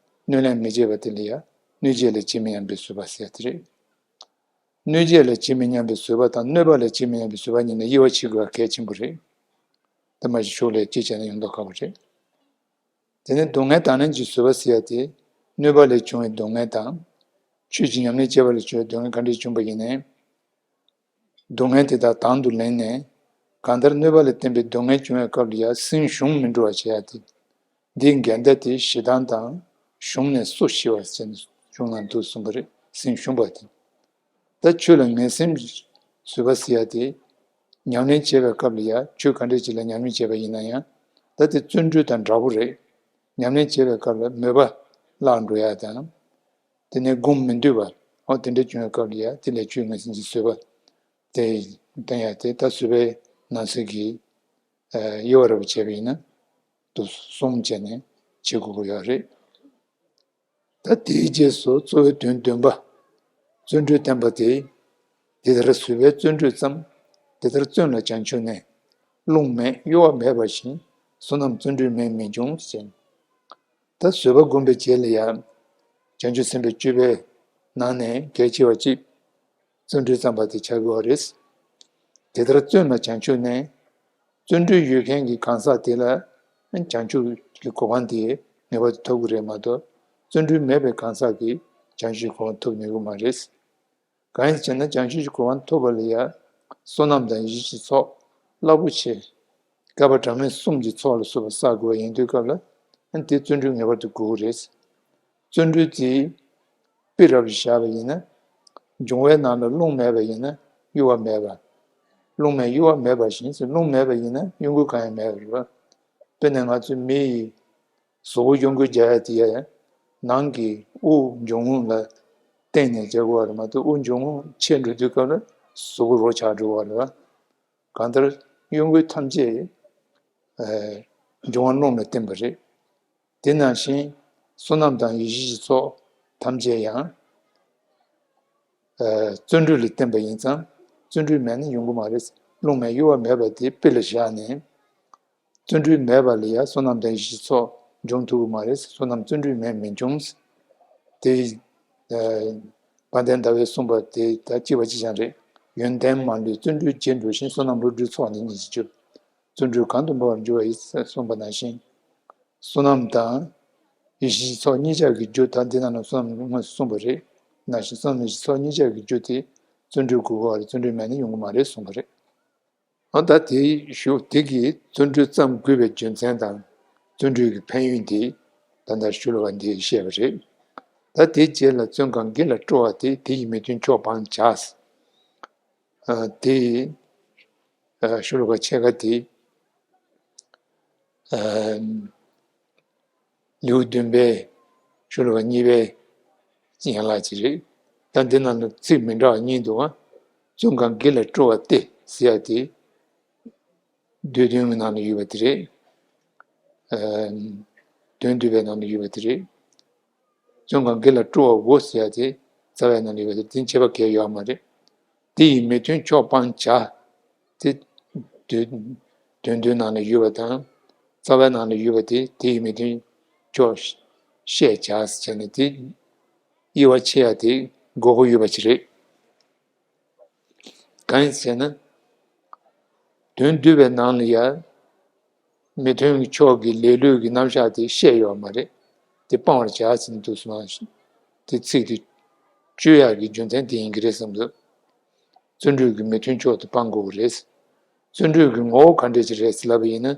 གནོད་ལེན་མི་བྱེད་པ་དེ་ལ་ཡང་གནོད་བྱེད་ལ་ཇི་མི་སྙམ་པའི་བཟོད་པ་ཟེར་དེ་རེད། གནོད་བྱེད་ལ་ཇི་མི་སྙམ་པའི་བཟོད་པ་དང་གནོད་པ་ལ་ཇི་མི་སྙམ་པའི་བཟོད་པ་གཉིས་ནི་དབྱེ་བ་ཕྱེ་དགོས་པ་གལ་ཆེན་པོ་རེད། དེ་མ་གཞི་ཕྱོགས་ལས་གཅིག་བྱས་ན་ཡོང་མདོག་ཁ་པོ་རེད། དེ་ནས་སྡུག་བསྔལ་དང་ལེན་གྱི་བཟོད་པ་ཟེར་ཡ་དེ། གནོད་པ་ལས་བྱུང་བའི་སྡུག་བསྔལ་དང་། ཆོས་ཀྱི་ཉམས་ལེན་བྱས་པ་ལས་བྱུང་བའི་སྡུག་བསྔལ་ག་འདྲས་བྱུང་བ་ཡིན་ནའི། སྡུག་བསྔལ་དེ་དག་དང་དུ་ལེན་ནས། གང་ལྟར་གནོད་པ་ལ་བརྟེན་པའི་སྡུག་བསྔལ་བྱུང་བའི་སྐབས་ལ་ཡང་སེམས་ཞུམ་མི་འགྲོ་བ་བྱེད་ཡ་དེ། འདིའི་འགལ་ཟླ་དེ་ཞེ་སྡང་དང་ཞུམ་ནས་སོ་ཞི་བ་ཟེར་ནས་གཞུང་ནང་འདུག་གསུངས་པ་རེད། སེམས་ཞུམ་པ་དེ། ད་ཆོས་ལ་ངེས་སེམས་བཟོད་པ་ཟེར་ཡ་དེ། ཉམས་ལེན་བྱེད་པའི་སྐབས་ལ་ཡང་ཆོས་ག་འདྲ་ཅིག་ལ་ཉམས་ལེན་བྱས་པ་ཡིན་ན་ཡང་། ད་དེ་བརྩོན་འགྲུས་དང་འདྲ་པོ་རེད། ཉམས་ལེན་བྱེད་པའི་སྐབས་ལ་མོས་པ་བརླག་འགྲོ་ཡ་དང་། དེ་ནས་སྒོམ་མི་འདུས་པ། འོ་དེ་འདྲ་བྱུང་བའི་སྐབས་ལ་ཡང་དེ་ལས་ཆོས་ངེས་སེམས་ཀྱི་བཟོད་པ་དེ་བསྟན་ཡ་དེ། ད་བཟོད་པའི་ནང་གསེས་ཀྱི་དབྱེ་བ་ར་བ་བྱས་པ་ཡིན་ན་དུ་གསུམ་བྱས་ནས་བྱེད་དགོས་ཀྱི་ཡོད་རེད། ད་དེའི་རྗེས་སུ་གཙོ་བོའི་དོན་བདུན་པ། བརྩོན་འགྲུས་བསྟན་པ་དེ། དེ་ལྟར་བཟོད་པའི་བརྩོན་འགྲུས་ཙམ། དེ་ལྟར་བརྩོན་ལ་བྱང་ཆུབ་གནས། རླུང་མེད་གཡོ་བ་མེད་པ་བཞིན། བསོད་ནམས་བརྩོན་འགྲུས་མེད་མི་འབྱུང་ཞེས། ད་བཟོད་པ་སྒོམ་པའི་རྗེས་ལ་ཡང་། བྱང་ཆུབ་སེམས་དཔའི་སྤྱོད་པའི་ནང་ནས་གལ་ཆེ་བ་གཅིག། བརྩོན་འགྲུས་བརྩམ་པ་དེ་ཆགས་ཀྱི་ཡོད་རེད། དེ་ལྟར་བརྩོན་ལ་བྱང་ཆུབ་གནས། བརྩོན་འགྲུས་ཡོད་མཁན་གྱི་གང་ཟག་དེ་ལ་བྱང་ཆུབ་ཀྱི་གོ་འཕང་དེ་ངེས་པར་དུ་ཐོབ་ཀྱི་རེད་མ་གཏོགས། བརྩོན་འགྲུས་མེད་པའི་གང་ཟག་གིས་བྱང་ཆུབ་ཀྱི་གོ་འཕང་ཐོབ་ནུས་ཀྱི་མ་རེད། གང་ཡིན་ཟེར་ན་བྱང་ཆུབ་ཀྱི་གོ་འཕང་ཐོབ་པ་ལ་ཡང་བསོད་ནམས་དང་ཡེ་ཤེས་ཀྱི་ཚོགས་རླབས་པོ་ཆེ། བསྐལ་པ་གྲངས་མེད་གསུམ་གྱི་ཚོགས་ལ་སོགས་པ་བསགས་དགོས་པ་ཡིན་དུས་སྐབས་ལ། ཨ་ནི་དེ་བརྩོན་འགྲུས་ངེས་པར་དུ་དགོས་ཀྱི་རེད། བརྩོན་འགྲུས་དེ་དཔེ་རབ་ཏུ་བཞག་པ་ཡིན་ན། འབྱུང་བའི་ནང་ལ་རླུང་མེད་པ་ཡིན་ན་གཡོ་བ་མེད་པ། རླུང་མེད་གཡོ་བ་མེད་པ་བཞིན་ཟེར། རླུང་མེད་པ་ཡིན་ན་གཡོ་འགུལ་གང་ཡང་མེད་པ་རེད་པ། དཔེར་ན་ང་ཚོའི་མི་ཡི་གཟུགས་པོ་གཡོ་འགུལ་རྒྱག་ཡ་དེ་ཡང་ནང་གི་དབུགས་འབྱུང་རྔུབ་ལ་བརྟེན་ནས་རྒྱག་དགོས་པ་རེད་མ་གཏོགས། དབུགས་འབྱུང་རྔུབ་ཆད་འགྲོ་དུས་སྐབས་ལ་གཟུགས་པོ་རོ་ཆགས་འགྲོ་བ་རེད་པ། གང་ལྟར་གཡོ་འགུལ་ཐམས་ཅད་ཨ་འབྱུང་བ་རླུང་ལ་བརྟེན་པ་རེད། དེ་ནང་བཞིན་བསོད་ནམས་དང་ཡེ་ཤེས་ཀྱི་ཚོགས་ཐམས་ཅད་ཡང་ཨ་བརྩོན་འགྲུས་ལ་བརྟེན་པ་ཡིན་ཙང་། བརྩོན་འགྲུས་མེད་ན་ཡོང་གི་མ་རེད། རླུང་མེད་གཡོ་བ་མེད་པ་དེ་དཔེ་ལ་བཞག་ནས། བརྩོན་འགྲུས་མེད་པ་ལ་ཡང་བསོད་ནམས་དང་ཡེ་ཤེས་ཀྱི་ཚོགས་འབྱུང་ཐུབ་ཀྱི་མ་རེད། བསོད་ནམས་བརྩོན་འགྲུས་མེད་མི་འབྱུང་། དེ་ཨ་དཔལ་ལྡན་ཟླ་བས་གསུངས་པ་དེ་ད་གཅིག་པ་གཅིག་རྐྱང་རེད། ཡོན་ཏན་མ་ལུས་བརྩོན་འགྲུས་རྒྱས་འགྲོ་ཞིང་། བསོད་ནམས་བློ་གྲོས་ཚོགས་ནི་སྙེད་ཅིང་འབྱུང་། བརྩོན་འགྲུས་གང་དུ་འབད་པར་འགྱུར་བ་ཡིས་གསུངས་པ་ནང་བཞིན། བསོད་ནམས་དང་ཡེ་ཤེས་ཀྱི་ཚོགས་གཉིས་ཆར་གྱི་རྒྱུ། ད་འདི་ནང་ལ་བསོད་ནམས་དངོས་སུ་གསུངས་པ་རེད། ནང་བཞིན་བསོད་ནམས་ཡེ་ཤེས་ཚོགས་གཉིས་ཆར་གྱི་རྒྱུ་དེ་བརྩོན་འགྲུས་དགོས་པ་རེད། བརྩོན་འགྲུས་མེད་ན་ཡོང་གི་མ་རེད་གསུངས་པ་རེད། འོ་ད་དེའི་ཞུ་དེ་གིས་བརྩོན་འགྲུས་བརྩམ་དགོས་པའི་རྒྱུ་མཚན་དང་། བརྩོན་འགྲུས་ཀྱི་ཕན་ཡོན་དེ་ད་ལྟ་ཞུ་ལ་བ་འདི་བཤད་པ་རེད། ད་དེའི་རྗེས་ལ་བརྩོན་གང་དགེ་ལ་སྤྲོ་བ་དེ། དེ་ཡིས་མི་མཐུན་ཕྱོགས་སྤང་བྱ། ཨ་དེ་ཨ་ཤོ་ལོ་ཀ་ཕྱེད་ཀ་དེ། ཨ་ལེའུ་བདུན་པའི་ཤོ་ལོ་ཀ་གཉིས་པའི་ཡན་ལག་ཅིག་རེད། ད་འདི་ནང་ལ་ཚིག་མི་འདྲ་བ་གཉིས་འདུག་ཨ། བརྩོན་གང་དགེ་ལ་སྤྲོ་བ་སྟེ་ཟེར་ཡ་དེ། སྡེ་བདུན་གྱི་ནང་ལ་ཡོད་པ་དེ་རེད། ཨ་དོན་བསྡུས་པའི་ནང་ལ་ཡོད་པ་དེ་རེད། བརྩོན་གང་དགེ་ལ་སྤྲོ་བའོ་ཟེར་ཡ་དེ་རྩ་བའི་ནང་ལ་ཡོད་པ་དེ། དེ་ཁྱད་པར་གང་ཡང་ཡོད་མ་རེད། དེ་ཡིས་མི་མཐུན་ཕྱོགས་སྤང་བྱ། དེ་དོན་དོན་བསྡུས་ནང་ལ་ཡོད་པ་དང་། རྩ་བའི་ནང་ལ་ཡོད་པ་དེ། དེ་ཡིས་མི་མཐུན་ཕྱོགས་ཤེས་བྱ་ཟེར་ནས་དེ་དབྱེ་བ་ཕྱེ་ཡ་དེ་དགོས་མཁོ་ཡོད་པ་ཅིག་རེད། གང་ཡིན་ཟེར་ན། དོན་བསྡུས་པའི་ནང་ལ་ཡང་མི་མཐུན་ཕྱོགས་ཀྱི་ལེ་ལོའི་གི་རྣམ་གཞག་དེ་བཤད་ཡོད་མ་རེད། དེ་སྤང་བར་བྱ་ཟེར་འདུག་སོང་། དེ་ཚིག་དེ་གཅོད་ཡག་གི་རྒྱུ་མཚན་དེ་ཡིན་གྱི་རེད་བསམ་འདུག་བརྩོན་འགྲུས་ཀྱི་མི་མཐུན་ཕྱོགས་དེ་སྤང་དགོས་ཀྱི་རེད། བརྩོན་འགྲུས་ཀྱི་ངོ་བོ་ག་འདྲས་ཅིག་རེད་ཟེར་ལབ་པ་ཡིན་ན།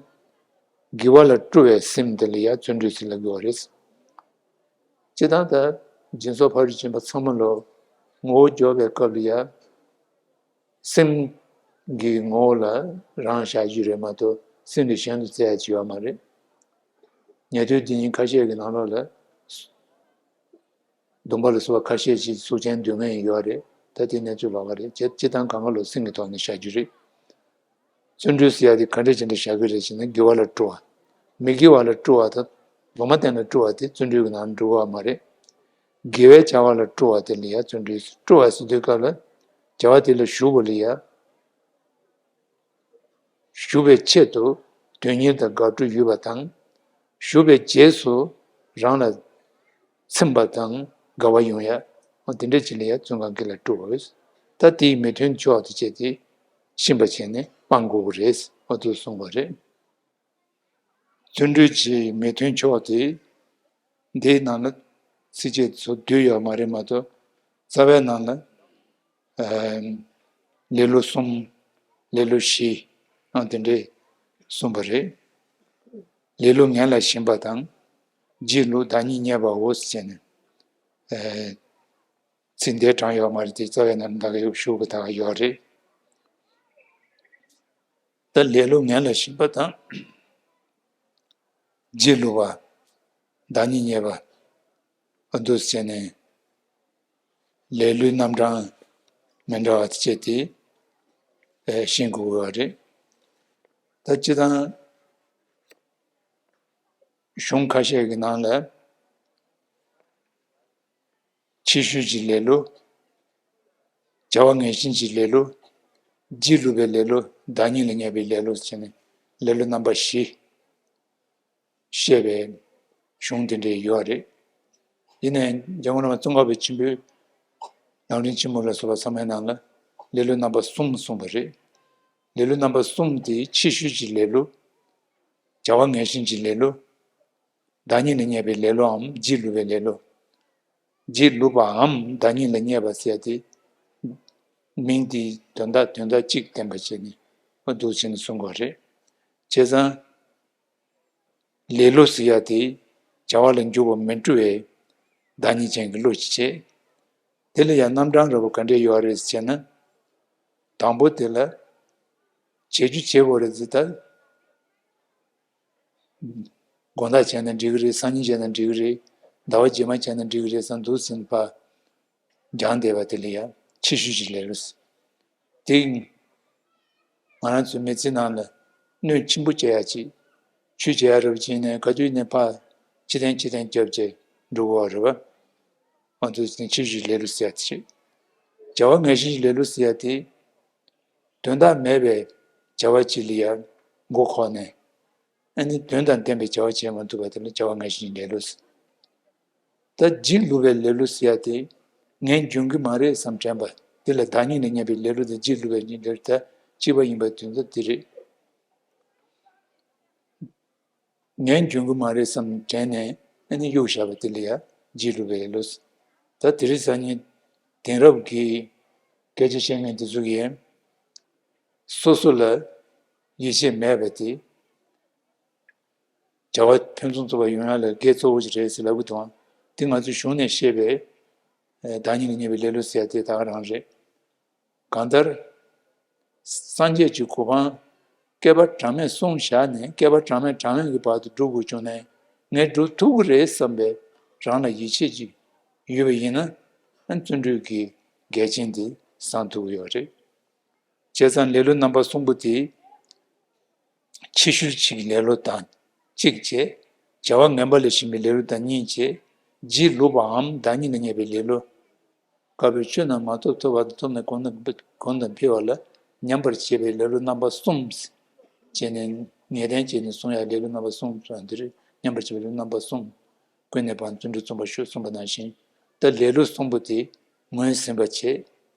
དགེ་བ་ལ་སྤྲོ་བའི་སེམས་དེ་ལ་ཡང་བརྩོན་འགྲུས་ཟེར་ལབ་དགོས་པ་རེད། སྤྱིར་བཏང་ད་སྦྱིན་སོགས་ཕ་རོལ་ཕྱིན་པ་ཚང་མ་ལོ་ངོ་བོ་འཇོག་པའི་སྐབས་ལ་ཡང་སེམས་ཀྱི་ངོ་བོ་ལ་རང་བཞག་རྒྱུ་རེད་མ་གཏོགས། སེམས་དེ་གཞན་དུ་བཙལ་ཡ་ཅིག་ཡོད་མ་རེད། ཉན་ཐོས་སྡེ་སྙིང་ཁ་ཤས་ཀྱི་ནང་ལོགས་ལ་ སྡོམ་པ་ལ་སོགས་པ་ཁ་ཤས་ཤིག་གཟུགས་ཅན་སྡུག་བསྔལ་ཡོད་རེད། ད་དེ་གནས་ཚུལ་ལོགས་ཀ་རེད། བྱས་སྤྱིར་བཏང་གང་ག་ལོ་སེམས་ཀྱི་ཐོག་ནས་བཞག་རྒྱུ་རེད། བརྩོན་འགྲུས་ཟེར་ཡ་དེ་ག་འདྲ་ཅིག་འདྲ་བཞག་གི་རེད་ཟེར་ན། དགེ་བ་ལ་སྤྲོ་བ། མི་དགེ་བ་ལ་སྤྲོ་བ་དང་ལུང་མ་བསྟན་ལ་སྤྲོ་བ་དེ་བརྩོན་འགྲུས་ཀྱི་ནང་འགྲོ་གི་མ་རེད། དགེ་བའི་བྱ་བ་ལ་སྤྲོ་བ་དེ་ལ་ཡ་བརྩོན་འགྲུས། སྤྲོ་བ་ཟེར་དུས་སྐབས་ལ་བྱ་བ་དེ་ལ་ཞུགས་པ་ལ་ཡ། ཞུགས་པའི་ཆེད་དུ་དོན་གཉེར་དང་དགའ་སྤྲོ་ཡོད་པ་དང་། ཞུགས་པའི་རྗེས་སུ་རང་ལ་ཚིམ་པ་དང་དགའ་བ་ཡོང་ཡ། འོ་དེ་འདྲ་ཅིག་ལ་ཡ་བརྩོན་གང་གི་ལ་སྤྲོ་བ། ད་དེའི་མི་མཐུན་ཕྱོགས་དེ་བྱས་ཏེ་ཤེས་པ་བྱས་ནས་སྤང་དགོས་ཀྱི་རེད། འོ་དུ་གསུངས་པ་རེད། བརྩོན་འགྲུས་ཀྱི་མི་མཐུན་ཕྱོགས་དེ། འདིའི་ནང་ལ་ཚིགས་བཅད་ཚོ་བསྡུས་ཡོད་མ་རེད་མ་གཏོགས། རྩ་བའི་ནང་ལ་ཨ་ལེ་ལོ་གསུམ། ལེ་ལོ་བཞི། ཨང་དེ་འདྲས་གསུངས་པ་རེད། ལེ་ལོ་ངན་ལ་ཞེན་པ་དང་། སྒྱིད་ལུག་བདག་ཉིད་བརྙས་པའོ་ཟེར་ནས། ཨ་ཚིག་འདི་དྲངས་ཡོད་མ་རེད་དེ། རྩ་བའི་ནང་ལ་ད་ག་ཡོད་ཞུ་གི་ད་ག་ཡོད་རེད། ད་ལེ་ལོ་ངན་ལ་ཞེན་པ་དང་། སྒྱིད་ལུག་པ། བདག་ཉིད་བརྙས་པ། འདུག་བྱས་ནས་ལེ་ལོའི་རྣམ་གྲངས་མི་འདྲ་བ་དེ་བྱས་ཏེ་ཤེས་དགོས་པ་རེད། ད་སྤྱིར་བཏང་གཞུང་ཁ་ཤས་ཀྱི་ནང་ལ། ཕྱི་ཤུལ་གྱི་ལེ་ལོ། བྱ་བ་ངན་ཞེན་གྱི་ལེ་ལོ། སྒྱིད་ལུག་པའི་ལེ་ལོ། བདག་ཉིད་ལ་བརྙས་པའི་ལེ་ལོ་ཟེར་ནས་ལེ་ལོ་རྣམ་པ་བཞི་བཤད་པའི་གཞུང་དེ་འདྲ་ཡོད་རེད། ཡིན་ནའི་འཇམ་མགོན་བླ་མ་ཙོང་ཁ་པ་ཆེན་པོས་ལམ་རིམ་ཆེན་མོ་ལ་སོགས་པ་ཚང་མའི་ནང་ལ་ལེ་ལོ་རྣམ་པ་གསུམ་གསུངས་པ་རེད། ལེ་ལོ་རྣམ་པ་གསུམ་དེ་ཕྱི་ཤུལ་གྱི་ལེ་ལོ། བྱ་བ་ངན་ཞེན་གྱི་ལེ་ལོ། བདག་ཉིད་ལ་བརྙས་པའི་ལེ་ལོའམ་སྒྱིད་ལུག་པའི་ལེ་ལོ། སྒྱིད་ལུག་པའམ་བདག་ཉིད་ལ་བརྙས་པ་ཟེར་ཡ་དེ། མིང་དེའི་དོན་དག་དོན་དག་གཅིག་བསྟན་པ་བྱས་ནས་འོ་འདུག་བྱས་ནས་གསུང་དགོས་རེད། བྱས་ཙང་། ལེ་ལོ་ཟེར་ཡ་དེ་བྱ་བ་ལ་འཇུག་པ་མི་སྤྲོ་བའི་བདག་ཉིད་ཅན་གྱི་བློ་ཞིག་བྱེད། དེ་ལ་ཡང་རྣམ་གྲངས་འདྲ་པོ་ག་འདྲས་ཡོད་རེད་ཟེར་ན། དང་པོ་དེ་ལ་བྱེད་རྒྱུ་བྱེད་དགོས་རེད་ཟེར་ད། དགོང་དག་བྱས་ན་འགྲིག་གི་རེད། སང་ཉིན་བྱས་ན་འགྲིག་གི་རེད། ཟླ་བ་རྗེས་མ་བྱས་ན་འགྲིག་གི་རེད་བསམ་འདུག་ཟིན་པ། སྦྱངས་བསྡད་པ་དེ་ལ་ཡང་ཕྱི་ཤུལ་གྱི་ལེ་ལོ་ཟེར། དེ་ང་རང་ཚོའི་མི་ཚེ་ནང་ལ་སྣོད་ཆེན་པོ་བྱེད་ཡ་ཅིག་ཆུ་བྱེད་ཡ་རབ་བྱས་ནས་ག་དུས་ནས་ཕར་ཕྱི་ཐེངས་ཕྱི་ཐེངས་རྒྱབ་བྱས་འགྲོ་དགོས་པ་རེད་པ། ང་ཚོའི་ཕྱི་ཤུལ་གྱི་ལེ་ལོ་ཟེར་ཡ་དེ་རེད། བྱ་བ་ངན་ཞེན་གྱི་ལེ་ལོ་ཟེར་ཡ་དེ། དོན་དག་མེད་པའི་བྱ་བ་ཅིག་ལ་ཡང་མགོ་འཁོར་ནས། ཨ་ནི་དོན་དང་ལྡན་པའི་བྱ་བ་བྱེད་མ་ཐུབ་པ་དེ་ལ་བྱ་བ་ངན་ཞེན་ལེ་ལོ་ཟེར། ད་སྒྱིད་ལུག་པའི་ལེ་ལོ་ཟེར་ཡ་དེ། ངས་འཇོན་གྱི་མ་རེད་བསམ་དྲན་པ། དེ་ལ་བདག་ཉིད་ལ་བརྙས་པའི་ལེ་ལོ་དང་སྒྱིད་ལུག་པའི་ལེ་ལོ་ད་གཅིག་པ་ཡིན་པའི་དོན་དག་དེ་རེད། ངས་འཇོན་གྱི་མ་རེད་བསམ་དྲན་ནས་ཨ་ནི་གཡུག་བཞག་པ་དེ་ལ་ཡང་སྒྱིད་ལུག་པའི་ལེ་ལོ་ཟེར། ད་དེ་རིང་སང་ཉིན་དེང་རབས་ཀྱི་སྐད་ཆ་བཤད་མཁན་དེ་ཚོ་གིས་སོ་སོ་ལ་ཡིད་ཆེས་མེད་པ་དེ། བྱ་བ་ཕུན་སུམ་ཚོགས་པ་ཡོང་ཡ་ལ་གེགས་གཙོ་བོ་ཞིག་རེད་ཟེར་ལབ་གི་འདུག་དེ་ང་ཚོའི་གཞུང་ནས་བཤད་པའི་བདག་ཉིད་ལ་བརྙས་པའི་ལེ་ལོ་ཟེར་ཡ་དེ་ད་ག་རང་རེད། གང་ལྟར། སངས་རྒྱས་ཀྱི་གོ་འཕང་བསྐལ་པ་གྲངས་མེད་བསྲུང་བཞག་ནས། བསྐལ་པ་གྲངས་མེད་གྲངས་མེད་ཀྱི་བར་དུ་སྒྲུབ་དགོས་བྱུང་ནས། ངས་སྒྲུབ་ཐུབ་ཀྱི་རེད་བསམ་པའི་རང་ལ་ཡིད་ཆེས་ཅིག་ཡོད་པ་ཡིན་ན། ཨ་བརྩོན་འགྲུས་ཀྱི་འགལ་རྐྱེན་དེ་སངས་ཐུབ་ཀྱི་ཡོད་རེད། བྱས་ཙང་ལེ་ལོ་རྣམ་པ་གསུམ་པོ་དེ། ཕྱི་ཤུལ་གྱི་ལེ་ལོ་དང་གཅིག་བྱས། བྱ་བ་ངན་པ་ལ་ཞེན་པའི་ལེ་ལོ་དང་གཉིས་བྱས། སྒྱིད་ལུག་པའམ་བདག་ཉིད་ལ་བརྙས་པའི་ལེ་ལོ། དཀར་པོའི་ཆོས་རྣམས་མ་ཐོབ། ཐོབ་པ་དང་ཐོབ་ནས་གོམས་དང་གོམས་དང་འཕེལ་བ་ལ་ཉམས་པར་བྱེད་པའི་ལེ་ལོ་རྣམ་པ་གསུམ། བྱས་ནས་ངེས་གཏན་བྱས་ནས་གསུང་ཡ་ལེ་ལོ་རྣམ་པ་གསུམ་ཟེར་བ་འདི་རེད། ཉམས་པར་བྱེད་པའི་ལེ་ལོ་རྣམ་པ་གསུམ། ཀུན་ནས་བར་བརྩོན་འགྲུས་རྩོམ་པར་ཤོག་གསུངས་པ་ནང་བཞིན། ད་ལེ་ལོ་གསུམ་པོ་དེ་ངོས་ཟིན་པ་བྱེད།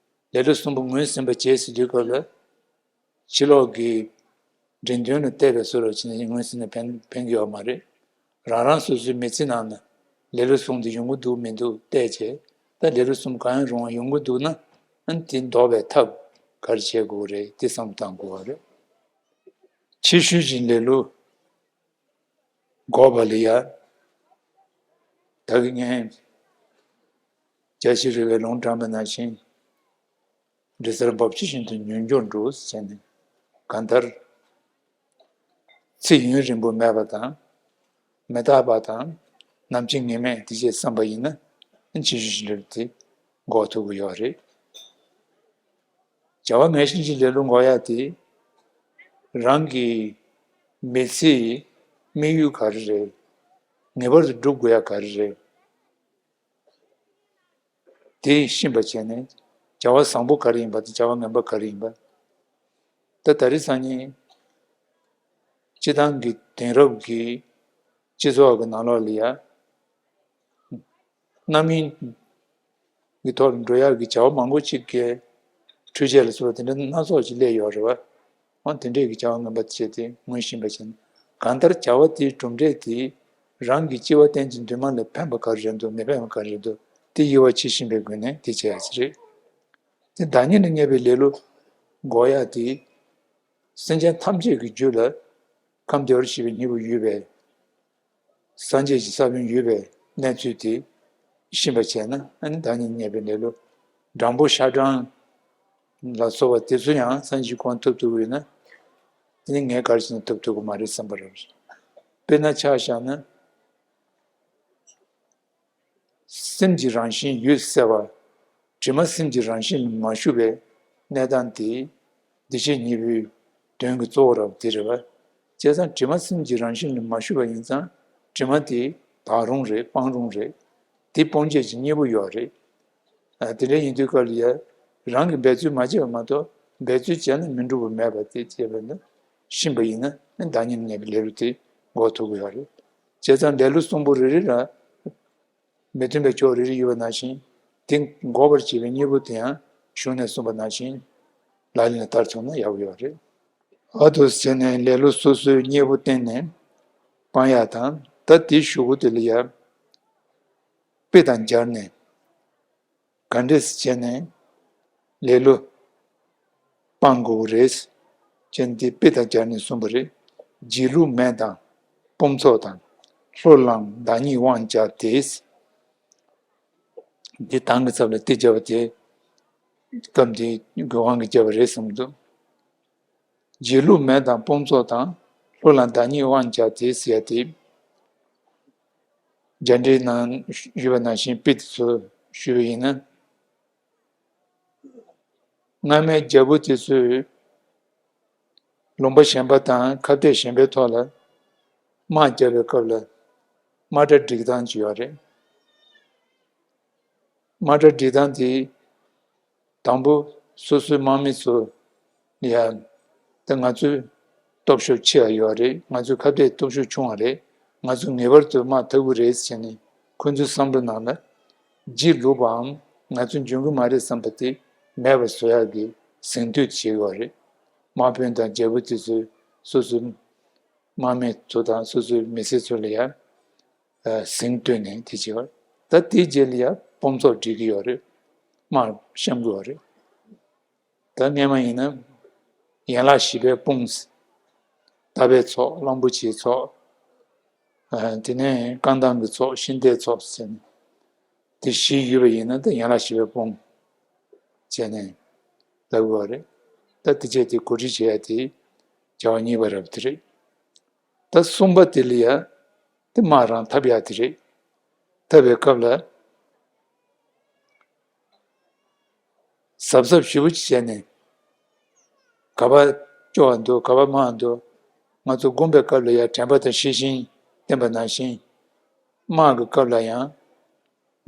ལེ་ལོ་གསུམ་པོ་ངོས་ཟིན་པ་བྱེད་ཟེར་དུས་སྐབས་ལ། ཕྱི་ལོགས་ཀྱི་འགྲེམས་སྟོན་ལ་བལྟས་པའི་བཟོ་འདྲ་བྱས་ནས་ངོས་ཟིན་ན་ཕན་ཕན་གྱི་ཡོད་མ་རེད། རང་རང་སོ་སོའི་མི་ཚེ་ནང་ན་ལེ་ལོ་གསུམ་དེ་ཡོང་གི་འདུག་མི་འདུག་བལྟས་བྱས། ད་ལེ་ལོ་གསུམ་གང་ཡང་རུང་བ་ཡོང་གི་འདུག་ན། ཨ་ནི་དེ་ཟློག་པའི་ཐབས་ག་རེ་བྱེད་དགོས་རེད། དེ་བསམ་བློ་བཏང་དགོས་པ་རེད། ཕྱི་ཤུལ་གྱི་ལེ་ལོ་འགོག་པ་ལ་ཡ། ད་གིན་ངས་རྒྱལ་སྲས་རོལ་པའི་ལུང་དྲངས་པ་ནང་བཞིན། འབྲས་སར་འབབ་ཆུ་བཞིན་དུ་མྱུར་མགྱོགས་འགྲོ་ཟེར་ནས། གང་ལྟར། ཚེ་ཡུན་རིང་པོ་མེད་པ་དང་། མི་རྟག་པ་དང་། ནམ་འཆི་ངེས་མེད་དེ་བྱས་བསམ་པ་ཡིན་ན། ཕྱི་བཤོལ་གྱི་ལེ་ལོ་དེ་འགོག་ཐུབ་ཀྱི་ཡོད་རེད། བྱ་བ་ངན་ཞེན་གྱི་ལེ་ལོ་འགོག་ཡ་དེ་རང་གི་མི་ཚེའི་དམིགས་ཡུལ་ག་རེ་རེད། ངེས་པར་དུ་སྒྲུབ་དགོས་ཡ་ག་རེ་རེད། དེ་ཤེས་པ་བྱས་ནས་བྱ་བ་བཟང་པོ་ག་རེ་ཡིན་པ་དང་བྱ་བ་ངན་པ་ག་རེ་ཡིན་པ། ད་ད་རེས་སང་ཉིན་སྤྱི་བཏང་གི་དེང་རབས་ཀྱི་སྤྱི་ཚོགས་ཀྱི་ནང་ལོགས་ལ་ཡ་རྣམ་གཡེང་གི་ཐོག་ལ་འགྲོ་ཡག་གི་བྱ་བ་མང་པོ་ཅིག་གི་འཕྲུལ་ཆས་ལ་སོགས་པ་དེ་འདྲ་སྣ་ཚོགས་ཅིག་སླེབས་ཡོད་རེད་བ། འོ་དེ་འདྲས་ཀྱི་བྱ་བ་ངན་པ་བྱས་ཏེ་ངོས་ཤེས་པ་བྱས་ན། གང་ལྟར་བྱ་བ་དེའི་གྲུབ་འབྲས་དེ་རང་གི་སྐྱེ་བ་གཏན་གྱི་འདུན་མ་ལ་ཕན་པ་ག་རེ་རེད་འདུག་མི་ཕན་པ་ག་རེ་རེད་འདུག་དེ་དབྱེ་བ་ཕྱེ་ཤེས་པའི་སྒོ་ནས་དེ་བྱས་ཡ་ཅིག་རེད། དེ་བདག་ཉིད་ལ་བརྙས་པའི་ལེ་ལོ་འགོག་ཡ་དེ་སེམས་ཅན་ཐམས་ཅད་ཀྱི་རྒྱུད་ལ་ཁམས་བདེ་བར་གཤེགས་པའི་སྙིང་པོ་ཡོད་པས། སངས་རྒྱས་ཀྱི་ས་བོན་ཡོད་པའི་གནས་ཚུལ་དེ་ཤེས་པ་བྱས་ན། ཨ་ནི་བདག་ཉིད་བརྙས་པའི་ལེ་ལོ། སྦྲང་བུ་ཤ་སྦྲང་ལ་སོགས་པ་དེ་ཚོ་ཡང་སངས་རྒྱས་ཀྱིས་གང་ཐུབ་ཐུབ་ཀྱི་ཡོད་ན། དེ་ནི་ངས་ག་རེ་བྱས་ན་ཐུབ་ཐུབ་ཀྱི་མ་རེད་བསམ་པ་རེད། དཔེར་ན་ཆ་བཞག་ན། སེམས་ཀྱི་རང་བཞིན་ཡུལ་གསལ་བ། དྲི་མ་སེམས་ཀྱི་རང་བཞིན་ལ་མ་ཞུགས་པའི་གནས་སྟངས་དེ་བདེ་གཤེགས་སྙིང་པོའི་དོན་གྱི་གཙོ་བོ་རབ་དེ་རེད་བ། བྱས་ཙང་དྲི་མ་སེམས་ཀྱི་རང་བཞིན་ལ་མ་ཞུགས་པ་ཡིན་ཙང་དྲི་མ་དེ་དག་རུང་རེད། སྤང་རུང་རེད། དེ་སྤོང་བྱེད་ཀྱི་གཉེན་པོ་ཡོད་རེད། ཨ། དེ་འདྲ་ཡིན་དུས་སྐབས་ལ་ཡ་རང་གིས་འབད་རྩོལ་མ་བྱས་པ་མ་གཏོགས་འབད་རྩོལ་བྱས་ན་མི་འགྲུབ་པ་མེད་པ་དེ་བྱས་པ་ན་ཤེས་པ་ཡིན་ན་བདག་ཉིད་ལ་བརྙས་པའི་ལེ་ལོ་དེ་འགོག་ཐུབ་ཀྱི་ཡོད་རེད། བྱས་ཙང་ལེ་ལོ་གསུམ་པོ་རེ་རེ་ལ། མི་མཐུན་པའི་ཕྱོགས་རེ་རེ་ཡོད་པ་ནང་བཞིན། དེ་འགོག་པར་བྱེད་པའི་གཉེན་པོ་དེ་ཡང་གཞུང་ནས་གསུངས་པ་ནང་བཞིན་ལག་ལེན་ལ་བསྟར་ཐུབ་ན་ཡག་པོ་ཡོད་རེད། ཨ་ཐུ་ཟེར་ནས་ལེ་ལོ་སོ་སོའི་གཉེན་པོ་བསྟེན་ནས་སྤང་ཡག་དང་། ད་དེའི་གཞུག་གུ་དེ་ལ་ཡ་དཔེ་དང་སྦྱར་ནས་ག་འདྲས་བྱས་ནས་ལེ་ལོ་སྤང་དགོས་རེད་ཅེས་འདི་དཔེ་དང་སྦྱར་ནས་གསུངས་པ་རེད། སྒྱིད་ལུག་མེད་དང་དཔུང་ཚོགས་དང་། ལྷུར་བླངས་བདག་ཉིད་དབང་བྱ་སྟེ། འདི་དང་གི་ཚབ་ལ་ཏི་བརྒྱབ་པ་དེ་སྐབས་འདིའི་དབང་གིས་བརྒྱབ་པ་རེད་བསམ་འདུག་སྒྱིད་ལུག་མེད་དང་དཔུང་ཚོགས་དང་། ལྷུར་བླངས་བདག་ཉིད་དབང་བྱ་སྟེ་ཟེར་ཡ་དེ། རྒྱ་འགྲེལ་ནང་ཞུས་པ་ནང་བཞིན་དཔེ་དེ་ཚོ་ཞུས་པ་ཡིན་ན། སྔ་མའི་རྒྱལ་པོ་དེ་ཚོས་ལུང་པ་གཞན་པ་དང་ཁ་གཏད་གཞན་པའི་ཐོག་ལ་དམག་རྒྱབ་པའི་སྐབས་ལ་དམག་གྲ་སྒྲིག་སྟངས་ཅིག་ཡོད་རེད། དམག་གྲ་སྒྲིག་སྟངས་དེ་དང་པོ་སོ་སོའི་དམག་མི་ཚོ་ལ་ཡ། ད་ང་ཚོའི་སྟོབས་ཤུགས་ཆེ་བ་ཡོད་རེད། ང་ཚོའི་ཁ་གཏད་སྟོབས་ཤུགས་ཆུང་བ་རེད། ང་ཚོ་ངེས་པར་དུ་དམག་འཐབ་ཀྱི་རེད་ཟེར་ནས་ཁོ་ཚོའི་བསམ་བློ་ནང་ལ་སྒྱིད་ལུག་པའམ་ང་ཚོ་འབྱུང་གི་མ་རེད་བསམ་པ་དེ་མེད་པ་བཟོ་ཡག་གི་གཟེངས་བསྟོད་བྱེད་ཀྱི་ཡོད་རེད། དམག་དཔོན་དང་རྒྱལ་པོ་དེ་ཚོས་སོ་སོའི་དམག་མི་ཚོ་དང་སོ་སོའི་མི་སེར་ཚོ་ལ་ཡ། ཨ། གཟེངས་བསྟོད་ནས་དེ་བྱེད་པ། ད་དེའི་རྗེས་ལ་ཡ་དཔུང་ཚོགས་སྒྲིག་གི་ཡོད་རེད། དམག་བཤམས་ཀྱི་ཡོད་རེད། ད་སྔས་མ་ཡིན་ན་ཡན་ལག་བཞི་པའི་དཔུང་། རྟ་པའི་ཚོགས། གླང་པོ་ཆེའི་ཚོགས། ཨ། དེ་ནས་རྐང་ཐང་གི་ཚོགས། ཤིང་རྟའི་ཚོགས་ཟེར་ནས་དེ་བཞི་ཡོད་པ་ཡིན་ན་ད་ཡན་ལག་བཞི་པའི་དཔུང་བྱས་ནས་ལབ་དགོས་པ་རེད། ད་དེ་བྱས་དེ་གོ་སྒྲིག་བྱེད་ཡ་དེ་བྱ་བ་གཉིས་པ་རབ་དེ་རེད། ད་གསུམ་པ་དེ་ལ་ཡ་དེ་དམག་རང་འཐབ་ཡ་དེ་རེད། འཐབ་པའི་སྐབས་ལ་གཟབ་གཟབ་ཞེ་པོ་ཅིག་བྱས་ནས་ག་པར་སྐྱོ་བ་འདུག་ག་པར་དམའ་བ་འདུག་ང་ཚོ་སྒོམ་པའི་སྐབས་ལ་ཡང་དྲན་པ་དང་ཤེས་བཞིན་བསྟེན་པ་ནང་བཞིན། དམག་གི་སྐབས་ལ་ཡང་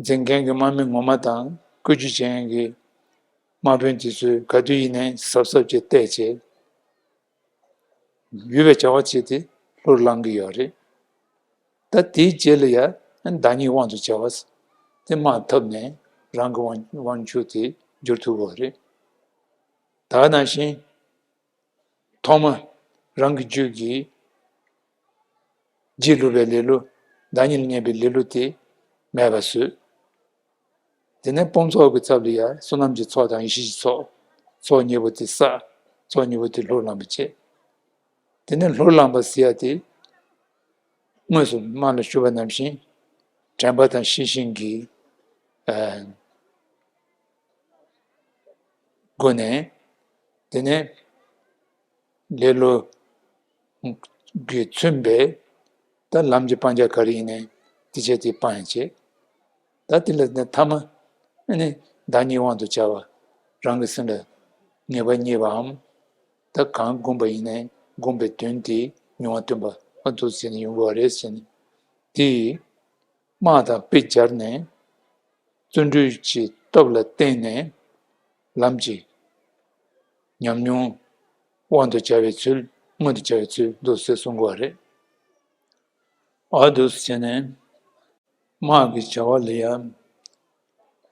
འཛིན་མཁན་གྱི་དམག་མི་ངོ་མ་དང་བཀོལ་སྤྱོད་བྱེད་མཁན་གྱི་དམག་དཔོན་དེ་ཚོས་ག་དུས་ཡིན་ནའི་གཟབ་གཟབ་ཀྱིས་བལྟས་བྱས། ཡོད་པའི་བྱ་བ་བྱས་ཏེ་ལྷུར་བླང་གི་ཡོད་རེད། ད་དེའི་རྗེས་ལ་ཡང་བདག་ཉིད་དབང་དུ་བྱ་བ། དེ་དམག་འཐབ་ནས་རང་གི་དབང་དབང་ཆུ་དེ་འབྱོར་ཐུབ་དགོས་རེད། ད་ག་ནང་བཞིན་ཐོག་མ་རང་གི་རྒྱུད་ཀྱི་སྒྱིད་ལུག་པའི་ལེ་ལོ། བདག་ཉིད་ལ་བརྙས་པའི་ལེ་ལོ་དེ་མེད་པ་བཟོས། དེ་ནས་དཔུང་ཚོགས་ཀྱི་ཚབ་ལ་ཡ་བསོད་ནམས་ཀྱི་ཚོགས་དང་ཡེ་ཤེས་ཀྱི་ཚོགས། ཚོགས་གཉིས་པོ་དེ་བསགས། ཚོགས་གཉིས་པོ་དེ་ལྷུར་བླངས་པ་བྱས། དེ་ནས་ལྷུར་བླངས་པ་ཟེར་ཡ་དེ་དངོས་སུ་མ་ལ་ཞུ་བ་ནང་བཞིན་དྲན་པ་དང་ཤེས་བཞིན་གྱི་ཨ་སྒོ་ནས། དེ་ནས་ལེ་ལོ་གིས་མཚོན་པའི་ད་ལམ་གྱི་སྤང་བྱ་ག་རེ་ཡིན་ནའི་དེ་བྱས་དེ་སྤང་ཡང་བྱེད། ད་དེ་ལ་ནི་ཐ་མ་ཨ་ནི་བདག་ཉིད་དབང་དུ་བྱ་བ། རང་གི་སེམས་ལ་ངེས་པ་རྙེད་པའམ། ད་གང་བསྒོམས་པ་ཡིན་ནའི་བསྒོམས་པའི་དོན་དེ་མྱོང་བ་སྟོན་པ་ཨ་འདུག་ཟེར་ནས་ཡོང་དགོས་པ་རེད་ཟེར་ནས། དེ་ཡིས་དམག་དང་དཔེ་སྦྱར་ནས་བརྩོན་འགྲུས་ཀྱི་སྟོབས་ལ་བརྟེན་ནས་ལམ་གྱི་ཉམས་མྱོང་དབང་དུ་བྱ་བའི་ཚུལ། མངོན་དུ་བྱ་བའི་ཚུལ་འདུག་ཟེར་གསུང་དགོས་པ་རེད། ཨ་འདུག་ཟེར་ནས། དམག་གི་བྱ་བ་ལ་ཡང་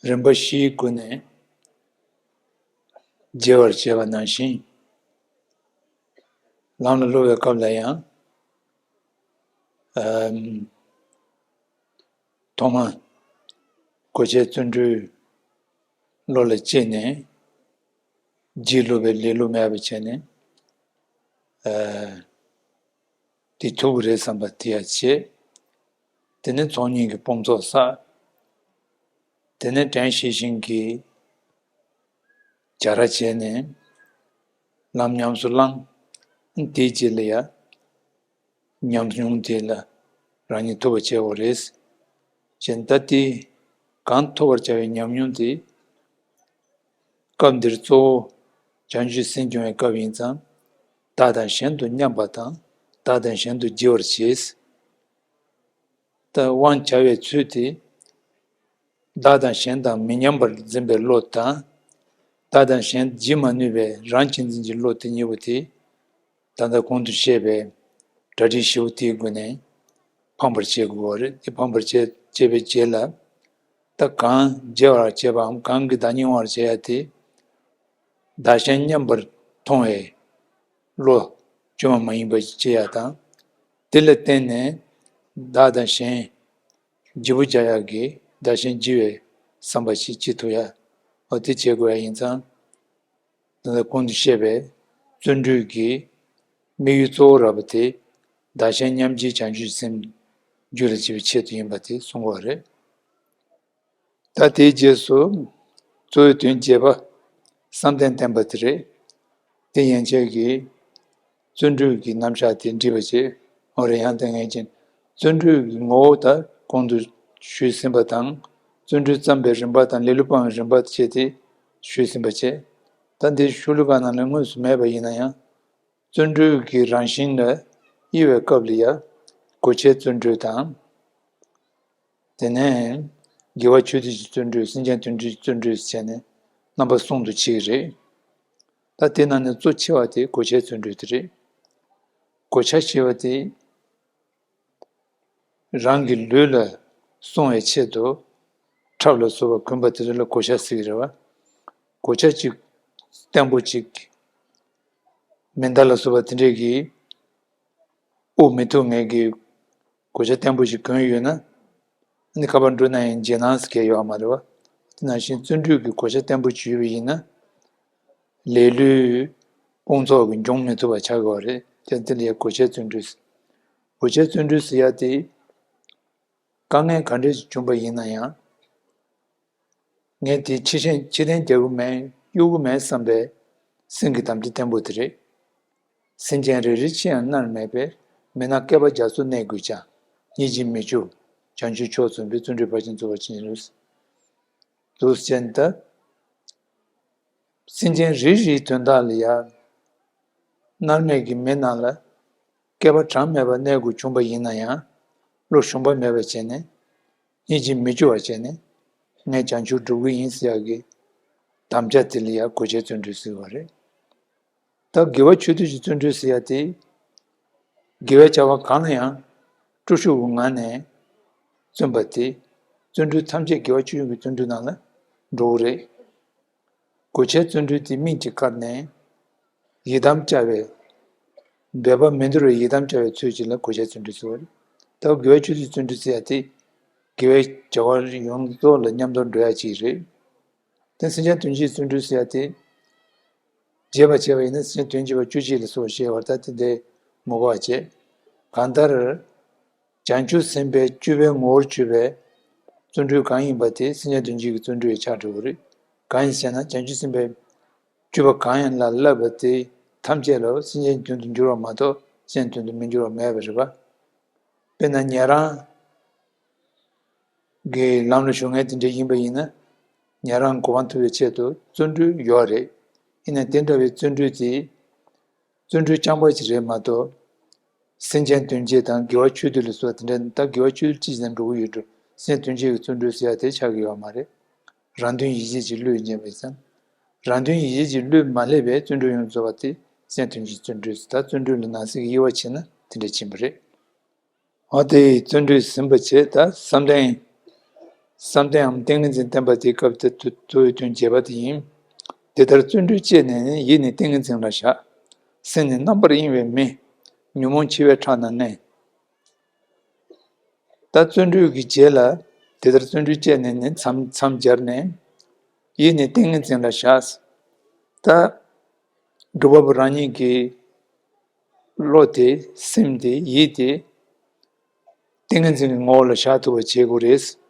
རིམ་པ་བཞིའི་སྒོ་ནས་རྒྱས་པར་བྱས་པ་ནང་བཞིན། ལམ་ལ་སློབ་པའི་སྐབས་ལ་ཡང་། ཨམ། ཐོག་མར་གོ་ཆའི་བརྩོན་འགྲུས་བློ་ལ་སྐྱེས་ནས། རྗེས་སློབ་པའི་ལེ་ལོ་མེད་པ་བྱས་ནས། ཨ། དེ་ཐུབ་ཀྱི་རེད་བསམ་པ་དེ་ཡང་བྱེད། དེ་ནས་ཚོགས་གཉིས་ཀྱི་དཔུང་ཚོགས་བསགས། དེ་ནས་དྲན་ཤེས་བཞིན་གྱིས་བྱ་ར་བྱས་ནས་ལམ་ཉམས་སུ་བླངས། དེའི་རྗེས་ལ་ཡང་ཉམས་མྱོང་དེ་ལ་རང་ཉིད་ཐུབ་པ་བྱེད་དགོས་རེད། ཅེས་ད་དེ་གང་ཐུབ་པར་བྱ་བའི་ཉམས་མྱོང་དེ། སྐབས་འདིར་གཙོ་བོ་བྱང་ཆུབ་སེམས་སྐྱོང་བའི་སྐབས་ཡིན་ཙང་། བདག་དང་གཞན་དུ་མཉམ་པ་དང་བདག་དང་གཞན་དུ་བརྗེ་བར་བྱེད། ད་དབང་བྱ་བའི་ཚུལ་དེ། བདག་དང་གཞན་དང་མི་མཉམ་པར་འཛིན་པའི་བློ་དང་། བདག་དང་གཞན་བརྗེ་མ་ནུས་པའི་རང་གཅེས་འཛིན་གྱི་བློ་དེ་གཉིས་པོ་དེ། ད་ལྟ་གོང་དུ་བཤད་པའི་གྲ་སྒྲིག་བཞི་པོ་དེའི་སྒོ་ནས་ཕམ་པར་བྱེད་དགོས་པ་རེད། དེ་ཕམ་པར་བྱེད་བྱེད་པའི་རྗེས་ལ། ད་གང་རྒྱས་པར་བྱེད་པའམ་གང་གིས་བདག་ཉིད་དབང་བར་བྱེད་ཡ་དེ། བདག་གཞན་མཉམ་པར་མཐོང་བའི་བློ་བཅོས་མ་མ་ཡིན་པ་ཅིག་སྐྱེ་ཡ་དང་། དེ་ལ་བརྟེན་ནས་བདག་དང་གཞན་བརྗེ་པོ་རྒྱག་ཡག་གི་བདག་གཞན་བརྗེ་བའི་བསམ་པ་ཞིག་སྐྱེ་ཐུབ་ཡ། འོ་དེ་བྱེད་དགོས་ཡ་ཡིན་ཙང་། ད་ལྟ་གོང་དུ་བཤད་པའི་བརྩོན་འགྲུས་ཀྱི་དམིགས་ཡུལ་གཙོ་བོ་ར་བ་དེ། བདག་གཞན་མཉམ་བརྗེའི་བྱང་ཆུབ་སེམས་རྒྱུད་ལ་སྐྱེ་བའི་ཆེད་དུ་ཡིན་པ་དེ་གསུང་གི་ཡོད་རེད། ད་དེའི་རྗེས་སུ་གཙོ་བོའི་དོན་བརྒྱད་པ་བསམ་གཏན་བསྟན་པ་དེ་རེད། དེ་ཡན་ཆད་ཀྱིས་བརྩོན་འགྲུས་ཀྱི་རྣམ་གཞག་དེ་འདྲི་བ་བྱེད། འོ་རེད། ཡང་དེ་ངེས་ཅན་བརྩོན་འགྲུས་ཀྱི་ངོ་བོ་ད་གོང་དུ་ཞུས་ཟིན་པ་དང་། བརྩོན་འགྲུས་བརྩམས་པའི་རིམ་པ་དང་ལེ་ལོ་སྤང་བའི་རིམ་པ་བཅས་དེ་ཞུས་ཟིན་པ་བྱས། ད་འདི་ཤོ་ལོ་ཀ་ནང་ལ་དངོས་སུ་མེད་པ་ཡིན་ན་ཡང་། བརྩོན་འགྲུས་ཀྱི་རང་བཞིན་ལ་དབྱེ་བའི་སྐབས་ལ་ཡང་གོ་ཆའི་བརྩོན་འགྲུས་དང་། དེ་ནས་དགེ་བ་ཆོས་སྡུད་ཀྱི་བརྩོན་འགྲུས། སེམས་ཅན་དོན་སྒྲུབ་ཀྱི་བརྩོན་འགྲུས་བྱས་ནས་རྣམ་པ་གསུམ་དུ་ཕྱེ་གི་རེད། ད་དེ་ནང་ནས་གཙོ་ཆེ་བ་དེ་གོ་ཆའི་བརྩོན་འགྲུས་དེ་རེད། གོ་ཆ་ཞེས་པ་དེ། རང་གི་ལུས་ལ་སྲུང་བའི་ཆེད་དུ་ཁྲབ་ལ་སོགས་པ་གོན་པ་དེ་ཚོ་ལ་གོ་ཆ་ཟེར་གྱི་རེད་བ། གོ་ཆ་གཅིག་བརྟན་པོ་གཅིག་མེ་མདའ་ལ་སོགས་པ་དེ་འདྲས་ཀྱིས་དབུགས་མི་ཐུབ་མཁན་གྱི་གོ་ཆ་བརྟན་པོ་ཞིག་གོན་ཡོད་ན། ཨ་ནི་ཁ་པར་འགྲོ་ན་ཡང་རྗེས་གནང་ཟེར་མཁན་ཡོད་མ་རེད་བ། དེ་ནང་བཞིན་བརྩོན་འགྲུས་ཀྱི་གོ་ཆ་བརྟན་པོ་ཅིག་ཡོད་པ་ཡིན་ན། ལས་ལུས་དཔུང་ཚོགས་ཀྱིས་འབྱུང་མི་ཐུབ་པ་ཆགས་ཀྱི་ཡོད་རེད། དེ་འདི་ལ་ཡང་གོ་ཆའི་བརྩོན་འགྲུས། གོ་ཆའི་བརྩོན་འགྲུས་ཟེར་ཡ་དེ། དཀའ་ངལ་ག་འདྲ་ཞིག་བྱུང་པ་ཡིན་ན་ཡང་། ངས་དེ་ཕྱིར་འཐེན་ཕྱིར་འཐེན་རྒྱག་གི་མེད། གཡུག་གི་མེད་བསམ་པའི་སེམས་ཀྱི་དམ་བཅའ་བརྟན་པོ་དེ་རེད། སེམས་ཅན་རེ་རེ་ཅི་ཡང་མནར་མེད་པས། མི་སྣང་བསྐལ་པ་རྒྱ་མཚོར་གནས་དགོས་ཀྱང་། སྙིང་རྗེས་མི་སྐྱོ་བྱང་ཆུབ་མཆོག་འཛིན་པའི། བརྩོན་འགྲུས་ཕར་ཕྱིན་རྫོགས་པར་བྱིན་གྱིས་རློབས། འདུག་ཅན་ད། སེམས་ཅན་རེ་རེའི་དོན་དག་ལ་ཡང་། མནར་མེད་ཀྱི་མེ་ནང་ལ་བསྐལ་པ་གྲངས་མེད་པ་གནས་དགོས་བྱུང་པ་ཡིན་ན་ཡང་། བློ་ཞུམ་པ་མེད་པ་བྱས་ནས། སྙིང་རྗེ་མི་སྐྱོ་བ་བྱས་ནས། ངས་བྱང་ཆུབ་སྒྲུབ་ཀྱི་ཡིན་ཟེར་ཡག་གི་དམ་བཅའ་དེ་ལ་ཡང་གོ་ཆའི་བརྩོན་འགྲུས་ཟེར་བ་རེད། ད་དགེ་བ་ཆོས་སྡུད་ཀྱི་བརྩོན་འགྲུས་ཟེར་ཡ་དེ། དགེ་བའི་བྱ་བ་གང་ལ་ཡང་སྤྲོ་ཤུགས་ཀྱི་ངང་ནས་བརྩོན་པ་དེ། བརྩོན་འགྲུས་ཐམས་ཅད་དགེ་བ་ཆོས་སྡུད་ཀྱི་བརྩོན་འགྲུས་ནང་ལ་འགྲོ་གི་རེད། གོ་ཆའི་བརྩོན་འགྲུས་དེ་སྨིན་གྱི་བཀར་ནས་ཡི་དམ་བཅའ་བའི། འབད་པ་མི་འདོར་བའི་ཡི་དམ་བཅའ་བའི་ཚུལ་གྱིས་ལ་གོ་ཆའི་བརྩོན་འགྲུས་ཟེར་བ་རེད། ད་དགེ་བའི་ཆོས་སྡུད་བརྩོན་འགྲུས་ཟེར་ཡ་དེ། དགེ་བའི་བྱ་བ་ཡོངས་རྫོགས་ལ་མཉམ་དུ་འགྲོ་ཡ་ཅིག་རེད། དེ་སེམས་ཅན་དོན་བྱེད་བརྩོན་འགྲུས་ཟེར་ཡ་དེ། རྒྱས་པ་བྱས་པ་ཡིན་ན་སེམས་ཅན་དོན་བྱེད་པ་བཅུ་གཅིག་ལ་སོགས་ཞེས་པར་ད་དེ་འདྲའི་མི་གོ་བ་བྱེད། གང་ལྟར། བྱང་ཆུབ་སེམས་དཔའི་སྤྱོད་པའི་ངོ་བོར་གྱུར་པའི་བརྩོན་འགྲུས་གང་ཡིན་པ་དེ་སེམས་ཅན་དོན་བྱེད་ཀྱི་བརྩོན་འགྲུས་ཡི་ཆ་འགྲོ་གི་རེད། གང་ཡིན་ཟེར་ན་བྱང་ཆུབ་སེམས་དཔའི་སྤྱོད་པ་གང་ཡིན་ལ་བསླབ་པ་དེ་ཐམས་ཅད་ལ་སེམས་ཅན་དོན་དུ་འགྱུར་བ་མ་གཏོགས་སེམས་ཅན་དོན་དུ་མི་འགྱུར་བ་མེད་པ་རེད་པ། དཔེར་ན་ཉན་རང་། གི་ལམ་ལ་ཞུགས་མཁན་དེ་འདྲ་ཡིན་པ་ཡིན་ན། ཉན་རང་གོ་འཕང་ཐོབ་པའི་ཆེད་དུ་བརྩོན་འགྲུས་ཡོད་རེད། ཡིན་ནའི་དེ་འདྲ་བའི་བརྩོན་འགྲུས་དེ་བརྩོན་འགྲུས་རྐྱང་པ་ཅིག་རེད་མ་གཏོགས། སེམས་ཅན་དོན་བྱེད་དང་དགེ་བ་ཆོས་སྡུད་ལ་སོགས་དེ་འདྲ་ད་དགེ་བ་ཆོས་སྡུད་ཅི་ཙམ་འགྲོ་གི་ཡོད་འགྲོ། སེམས་དོན་བྱེད་ཀྱི་བརྩོན་འགྲུས་ཟེར་ཡ་དེ་ཆགས་ཀྱི་ཡོད་མ་རེད། རང་དོན་ཡིད་བྱེད་ཀྱི་བློས་འཇལ་བའི་ཙམ། རང་དོན་ཡིད་བྱེད་ཀྱི་བློས་མ་སླེབས་པའི་བརྩོན་འགྲུས་ཡོངས་རྫོགས་པ་དེ་སེམས་དོན་གྱི་བརྩོན་འགྲུས། ད་བརྩོན་འགྲུས་ལ་ནང་གསེས་ཀྱི་དབྱེ་བ་ཕྱེ་ན་དེ་འདྲ་ཕྱིན་པ་རེད། འོ་དེ་ཡི་བརྩོན་འགྲུས་ཟིན་པ་བྱས། ད་བསམ་གཏན། བསམ་གཏནམ་ཏིང་ངེ་འཛིན་བསྟན་པ་དེའི་སྐབས་དེ་དུ་དུ་ཡི་དོན་རྒྱས་པ་དེ་ཡིན། དེ་ལྟར་བརྩོན་འགྲུས་བསྐྱེད་ནས་ནི། ཡིད་ནི་ཏིང་ངེ་འཛིན་ལ་བཞག། སེམས་ནི་རྣམ་པར་གཡེང་བའི་མི། ཉོན་མོངས་འཆི་བའི་ཁྲག་ན་མནན། ད་བརྩོན་འགྲུས་ཀྱི་རྗེས་ལ། དེ་ལྟར་བརྩོན་འགྲུས་བསྐྱེད་ནས་ནི་མཚམས་མཚམས་སྦྱར་ནས། ཡིད་ནི་ཏིང་ངེ་འཛིན་ལ་བཞག། ད་སྒྲུབ་པ་པོ་རང་ཉིད་ཀྱི་བློ་དེ། སེམས་དེ། ཡིད་དེ་ཏིང་ངེ་འཛིན་གྱི་ངོ་བོ་ལ་བཞག་ཐུབ་པ་བྱེད་དགོས་རེད།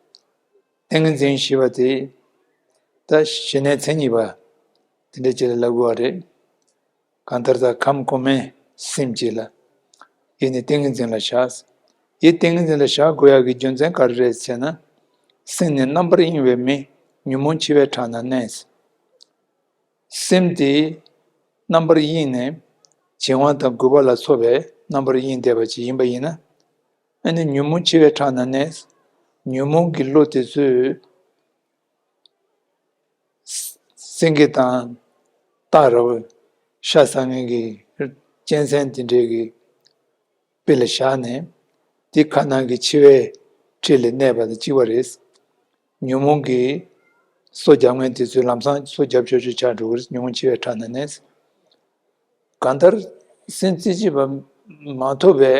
ཏིང་ངེ་འཛིན་ཞེས་པ་དེ་ད་ཞི་གནས་མཚན་ཉིད་པ་དེ་འདྲ་ཅིག་ལ་ལབ་དགོས་པ་རེད། གང་ལྟར་ད་ཁམས་གོང་མའི་སེམས་ཅིག་ལ་ཡིད་ནི་ཏིང་ངེ་འཛིན་ལ་བཞག། ཡིད་ཏིང་ངེ་འཛིན་ལ་བཞག་དགོས་ཡག་གི་རྒྱུ་མཚན་ག་རེ་རེད་ཟེར་ན། སེམས་ནི་རྣམ་པར་གཡེང་བའི་མི། ཉོན་མོངས་འཆི་བའི་ཁྲག་ན་མནན། སེམས་དེ་རྣམ་པར་གཡེང་ནས་བྱིང་བ་དང་རྒུད་པ་ལ་སོགས་པའི་རྣམ་པར་གཡེང་བསྡད་པ་ཅིག་ཡིན་པ་ཡིན་ན། ཨ་ནི་ཉོན་མོངས་འཆི་བའི་ཁྲག་ན་མནན། ཉོན་མོངས་ཀྱི་བློ་དེ་ཚོས་སེང་གེ་དང་སྟག་ར་བ། ཤ་ཟ་མཁན་གྱི་གཅན་གཟན་དེ་འདྲའི་གི་དཔེ་ལ་བཞག་ནས། དེ་ཁ་ནང་གི་འཆི་བའི་ཁྲིད་ལ་གནས་པ་དང་གཅིག་པ་རེད། ཉོན་མོངས་ཀྱིས་སོ་བརྒྱབ་མཁན་དེ་ཚོས་ལམ་སང་སོ་བརྒྱབ་ཆོག་ཆོག་ཆགས་འགྲོ་གི་རེད། ཉོན་མོངས་འཆི་བའི་ཁྲག་ན་མནན། གང་ལྟར་སེམས་རྩེ་གཅིག་པ་མ་ཐོབ་པའི་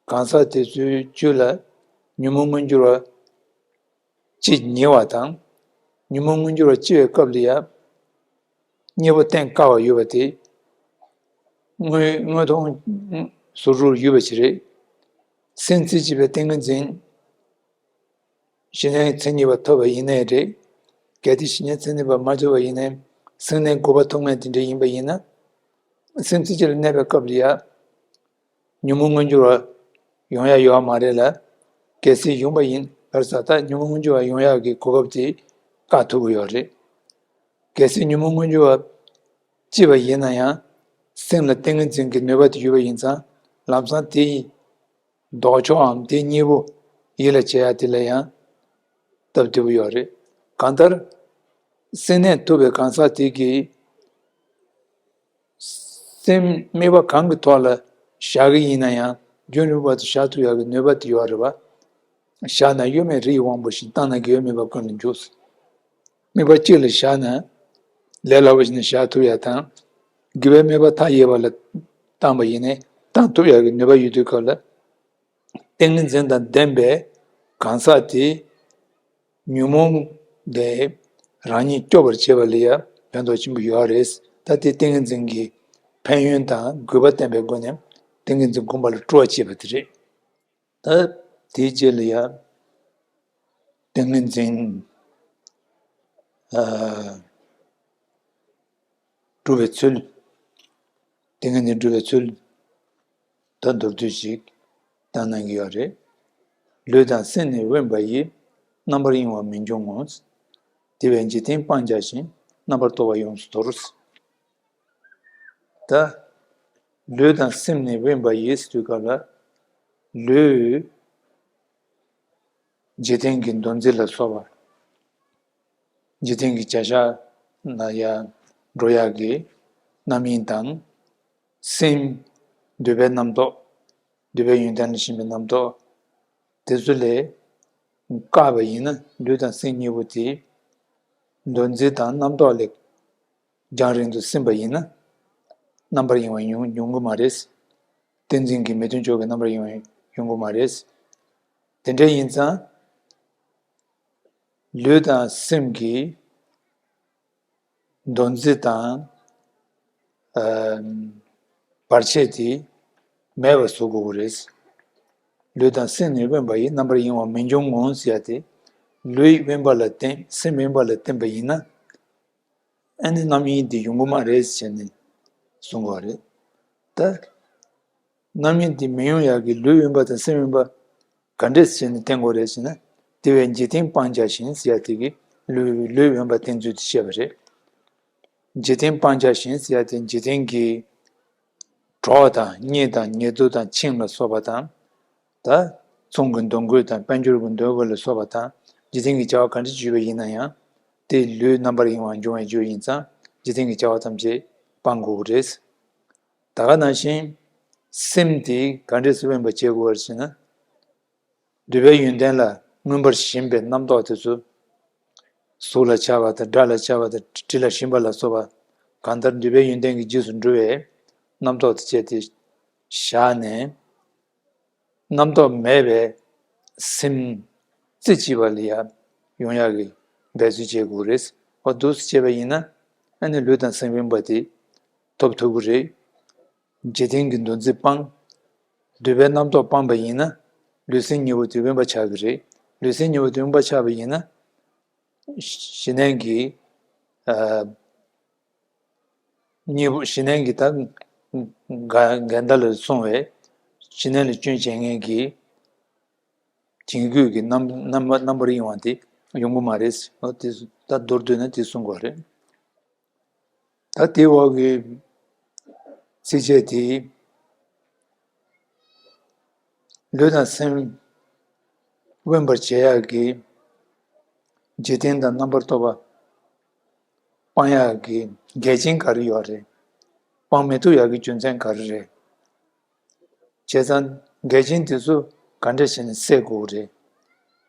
གང་ཟག་དེ་ཚོའི་རྒྱུད་ལ་ཉོན་མོངས་མངོན་གྱུར་བ་ཅིག་ཉེ་བ་དང་། ཉོན་མོངས་མངོན་གྱུར་བ་སྐྱེ་བའི་སྐབས་ལ་ཡང་གཉེན་པོ་བསྟེན་དཀའ་བ་ཡོད་པ་དེ། དངོས་དངོས་མཐོང་ཟུར་དུ་ཡོད་པ་ཞིག་རེད། སེམས་རྩེ་གཅིག་པའི་ཏིང་ངེ་འཛིན་ཞི་གནས་མཚན་ཉིད་པ་ཐོབ་པ་ཡིན་ནའི་རེད། གལ་ཏེ་ཞི་གནས་མཚན་ཉིད་པ་མ་ཐོབ་པ་ཡིན་ནའི། སེམས་ནི་རྒུད་པ་ཐོབ་མཁན་དེ་འདྲ་ཡིན་པ་ཡིན་ན། སེམས་རྩེ་གཅིག་ལ་གནས་པའི་སྐབས་ལ་ཡང་ཉོན་མོངས་མངོན་གྱུར་བ་ཡོང་ཡ་ཡོད་མ་རེད་ལ། གལ་སྲིད་ཡོང་པ་ཡིན་པར་ས། ད་ཉོན་མོངས་མངོན་གྱུར་བ་ཡོང་ཡག་གི་གོ་སྐབས་དེ་བཀག་ཐུབ་ཀྱི་ཡོད་རེད། གལ་སྲིད་ཉོན་མོངས་མངོན་གྱུར་བ་སྐྱེས་པ་ཡིན་ན་ཡང་། སེམས་ལ་ཏིང་ངེ་འཛིན་གྱི་ནུས་པ་དེ་ཡོད་པ་ཡིན་ཙང་། ལམ་སང་དེ་ཡི་ལྡོག་ཕྱོགས་འམ་དེ་གཉིས་པོ་ཡིད་ལ་བྱེད་ཡ་དེ་ལ་ཡང་སྟབས་བདེ་པོ་ཡོད་རེད། གང་ལྟར་སེམས་གནས་ཐུབ་པའི་གང་ཟག་དེ་གིས། སེམས་དམིགས་པ་གང་གི་ཐོག་ལ་བཞག་གི་ཡིན་ན་ཡང་རྒྱུན་རིང་པོ་བར་དུ་བཞག་ཐུབ་ཡག་གི་ནུས་པ་དེ་ཡོད་རེད་པ། བཞག་ན་གཡོ་མེད་རི་ཡི་དབང་པོ་བཞིན། བཏང་ན་གཡོ་མེད་པ་ཀུན་ལ་འཇུག། དམིགས་པ་གཅིག་ལ་བཞག་ན་ལས་སླ་པོ་ཞིག་ནས་བཞག་ཐུབ་ཡག་དང་། དགེ་བའི་དམིགས་པ་མཐའ་ཡས་པ་ལ་བཏང་པ་ཡིན་ནའི་བཏང་ཐུབ་ཡག་གི་ནུས་པ་ཡོད་དུས་སྐབས་ལ། ཏིང་ངེ་འཛིན་དང་ལྡན་པའི་གང་ཟག་དེ། ཉོན་མོངས་ལས་རང་ཉིད་སྐྱོབ་པར་བྱེད་པ་ལ་ཡང་ཕན་ཐོགས་ཆེན་པོ་ཡོད་རེད། ད་དེ་ཏིང་ངེ་འཛིན་གྱི་ཕན་ཡོན་དང་དགོས་པ་བསྟན་པའི་སྒོ་ནས་ཏིང་ངེ་འཛིན་སྒོམ་པ་ལ་སྤྲོ་བ་བསྐྱེད་པ་དེ་རེད། ད་དེའི་རྗེས་ལ་ཡང་ཏིང་ངེ་འཛིན་ཨ་སྒྲུབ་པའི་ཚུལ། ཏིང་ངེ་འཛིན་སྒྲུབ་པའི་ཚུལ་ད་མདོར་བསྡུས་ཤིག་བཏང་གནང་གི་ཡོད་རེད། ལུས་དང་སེམས་ནི་དབེན་པ་ཡིས། རྣམ་པར་གཡེང་བ་མི་འབྱུང་ངོ་། དེ་བས་འཇིག་རྟེན་སྤང་བྱ་ཞིང་། རྣམ་པར་རྟོག་པ་ཡོངས་སུ་དོར། ད་ལུས་དང་སེམས་ནི་དབེན་པ་ཡིས་ཟེར་དུས་སྐབས་ལ། ལུས་འཇིག་རྟེན་གྱི་འདུ་འཛི་ལ་སོགས་པ། འཇིག་རྟེན་གྱི་བྱ་བཞག་ན་ཡང་འགྲོ་ཡག་གི་རྣམ་གཡེང་དང་། སེམས་འདོད་པའི་རྣམ་རྟོག་འདོད་པའི་ཡོན་ཏན་ལ་ཞེན་པའི་རྣམ་རྟོག་དེ་ཚོ་ལས་བཀག་པ་ཡིན་ན། ལུས་དང་སེམས་གཉིས་པོ་དེ་འདུ་འཛི་དང་རྣམ་རྟོག་ལས་རྒྱང་རིང་དུ་ཟིན་པ་ཡིན་ན། རྣམ་པར་གཡེང་བ་ཡོང་ཡོང་གི་མ་རེད། ཏིང་འཛིན་གྱི་མི་མཐུན་ཕྱོགས་ཀྱི་རྣམ་པར་གཡེང་བ་ཡོང་གི་མ་རེད། དེ་འདྲ་ཡིན་ཙང་། ལུས་དང་སེམས་ཀྱི་འདུ་འཛི་དང་། ཨ། བར་ཆད་དེ་མེད་པར་བཟོ་དགོས་ཀྱི་རེད། ལུས་དང་སེམས་ནི་དབེན་པ་ཡིས། རྣམ་པར་གཡེང་བ་མི་འབྱུང་ངོ་ཟེར་ཡ་དེ། ལུས་དབེན་པ་ལ་བརྟེན། སེམས་དབེན་པ་ལ་བརྟེན་པ་ཡིན་ན། ཨ་ནི་རྣམ་གཡེང་དེ་ཡོང་གི་མ་རེད་ཟེར་ནས་གསུང་གི་ཡོད་རེད། ད། རྣམ་གཡེང་དེ་མི་ཡོང་ཡག་གི་ལུས་དབེན་པ་དང་སེམས་དབེན་པ་ག་འདྲས་བྱས་ནས་བསྟེན་དགོས་རེད་ཟེར་ན། དེ་བས་འཇིག་རྟེན་སྤང་བྱ་ཞིང་ཟེར་ཡ་དེ་གི་ལུས་ལུས་དབེན་པ་བསྟན་ཚུལ་དེ་བཤད་པ་རེད། འཇིག་རྟེན་སྤང་བྱ་ཞིང་ཟེར་ཡ་དེ་འཇིག་རྟེན་གྱི་གྲོགས་དང་གཉེན་དང་ཉེ་དུ་དང་ཆིངས་ལ་སོགས་པ་དང་། ད་ཚོང་གི་འདོད་དགོས་དང་དཔལ་འབྱོར་གྱི་འདོད་དགོས་ལ་སོགས་པ་དང་། འཇིག་རྟེན་གྱི་བྱ་བ་ག་འདྲ་ཞིག་བྱས་པ་ཡིན་ན་ཡང་། དེ་ལུས་རྣམ་པར་གཡེང་བ་འབྱུང་བའི་རྒྱུ་ཡིན་ཙང་། འཇིག་རྟེན་གྱི་བྱ་བ་ཐམས་ཅད་སྤང་དགོས་ཀྱི་རེད། ད་ག་ནང་བཞིན་སེམས་དེ་ག་འདྲས་སེ་དབེན་པར་བྱེད་དགོས་པར་ཟེར་ན། འདོད་པའི་ཡོན་ཏན་ལ་མངོན་པར་ཞེན་པའི་རྣམ་རྟོག་དེ་ཚོ། གཟུགས་ལ་ཆགས་པ་དང་སྒྲ་ལ་ཆགས་པ་དང་དྲི་ལ་ཞེན་པ་ལ་སོགས་པ། གང་ལྟར་འདོད་པའི་ཡོན་ཏན་གྱི་རྗེས་སུ་འགྲོ་བའི་རྣམ་རྟོག་དེ་བཅས་ཏེ་བཞག་ནས། རྣམ་རྟོག་མེད་པའི་སེམས་རྩེ་གཅིག་པ་ལ་ཡང་ཡོང་ཡག་གི་འབད་རྩོལ་བྱེད་དགོས་རེད། འོ་འདུག་སེ་བྱས་པ་ཡིན་ན། ཨ་ནི་ལུས་དང་སེམས་དབེན་པ་དེ་ཐོབ་ཐུབ་ཀྱི་རེད། འཇིག་རྟེན་གྱི་འདུ་འཛི་སྤངས། འདོད་པའི་རྣམ་རྟོག་སྤངས་པ་ཡིན་ན། ལུས་སེམས་གཉིས་པོ་དེ་དབེན་པ་ཆགས་ཀྱི་རེད། ལུས་སེམས་གཉིས་པོ་དེ་དབེན་པ་ཆགས་པ་ཡིན་ན། ཞི་གནས་ཀྱི། ཨ། གཉིས་པོ་ཞི་གནས་ཀྱི་ད་འགལ་འགལ་ཟླ་ལ་སོང་བས། ཞི་གནས་ལ་སྐྱོན་བྱེད་མཁན་གྱི་བྱིང་རྒོད་ཀྱི་རྣམ་རྣམ་པ་རྣམ་པར་གཡེང་བ་དེ་ཡོང་གི་མ་རེད། འོ་དེ་ད་མདོར་བསྡུས་ན་དེ་གསུང་དགོས་རེད། ད་དེའི་འོག་གི་ཚིགས་བཅད་དེ། ལུས་དང་སེམས་དབེན་པར་བྱེད་ཡག་གི་འཇིག་རྟེན་དང་རྣམ་པར་རྟོག་པ་སྤང་ཡག་གི་འགལ་རྐྱེན་ག་རེ་ཡོད་རེད། སྤང་མི་ཐུབ་ཡག་གི་རྒྱུ་མཚན་ག་རེ་རེད། བྱས་ཙང་འགལ་རྐྱེན་དེ་ཚོ་ག་འདྲ་བྱས་ནས་སེལ་དགོས་རེད།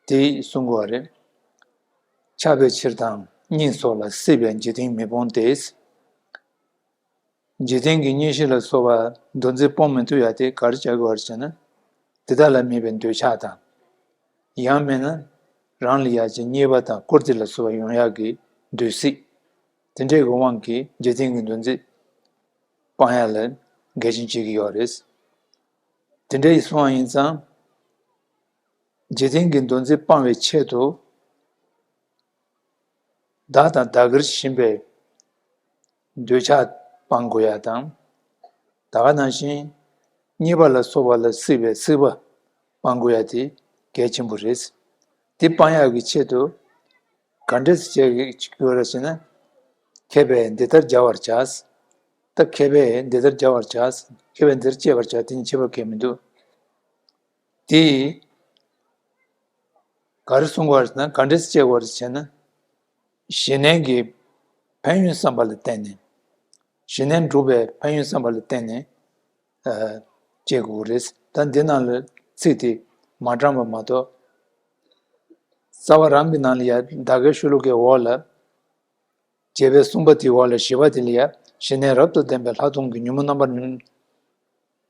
དེ་གསུང་དགོས་པ་རེད། ཆགས་པའི་ཕྱིར་དང་གཉིད་སོགས་ལ་སྲིད་པའི་འཇིག་རྟེན་མི་སྤོང་སྟེ། འཇིག་རྟེན་གྱི་གཉེན་བཤེས་ལ་སོགས་པ་འདུ་འཛི་སྤོང་མི་ཐུབ་ཡ་དེ་ག་རེ་བྱ་དགོས་པ་རེད་ཟེར་ན། དེ་དག་ལ་དམིགས་པའི་འདོད་ཆགས་དང་། ཡང་མིན་ན་རང་ལ་ཡ་གྱི་རྙེད་པ་དང་བཀུར་སྟི་ལ་སོགས་པ་ཡོང་ཡག་གི་འདོད་སྲེད། དེ་འདྲའི་གི་དབང་གིས་འཇིག་རྟེན་གྱི་འདུ་འཛི་སྤང་ཡ་ལ་འགལ་རྐྱེན་བྱེད་ཀྱི་ཡོད་རེད། དེ་འདྲའི་སོང་བ་ཡིན་ཙང་། འཇིག་རྟེན་གྱི་འདུ་འཛི་སྤང་བའི་ཆེད་དུ། བདག་དང་བདག་གིར་ཞེན་པའི་འདོད་ཆགས་སྤང་དགོས་ཡ་དང་། ད་ག་ནང་བཞིན་རྙེད་པ་ལ་སོགས་པ་ལ་སྲིད་པའི་སྲིད་པ་སྤང་དགོས་ཡ་དེ་གལ་ཆེན་པོ་རེད། དེ་སྤང་ཡག་གི་ཆེད་དུ་ག་འདྲས་བྱེད་དགོས་རེད་ཟེར་ན། མཁས་པས་འདི་ལྟར་སྦྱར་བར་བྱ། ད་མཁས་པས་འདི་ལྟར་སྦྱར་བར་བྱ། མཁས་པས་འདི་ལྟར་སྤྱད་པར་བྱ། དེ་གཉིས་ཁྱད་པར་གང་ཡང་མི་འདུག་དེ། ག་རེ་གསུང་དགོས་རེད་ན། ག་འདྲས་བྱེད་དགོས་རེད་ཟེར་ན། ཞི་གནས་ཀྱི་ཕན་ཡོན་བསམ་པ་ལ་བརྟེན་ནས། ཞི་གནས་སྒྲུབ་པའི་ཕན་ཡོན་བསམ་པ་ལ་བརྟེན་ནས། ཨ། བྱེད་དགོས་རེད། ད་འདི་ནང་ལ་ཚིག་དེ་མ་དྲངས་པ་མ་གཏོགས། རྩ་བ་རང་གི་ནང་ལ་ཡ་བདག་གི་ཤོ་ལོ་ཀའི་འོག་ལ། རྒྱས་པའི་གསུངས་པ་དེའི་འོག་ལ་བཞི་པ་དེ་ལ་ཡ། ཞི་གནས་རབ་ཏུ་ལྡན་པའི་ལྷག་མཐོང་གི་ཉོན་མོངས་རྣམ་པ་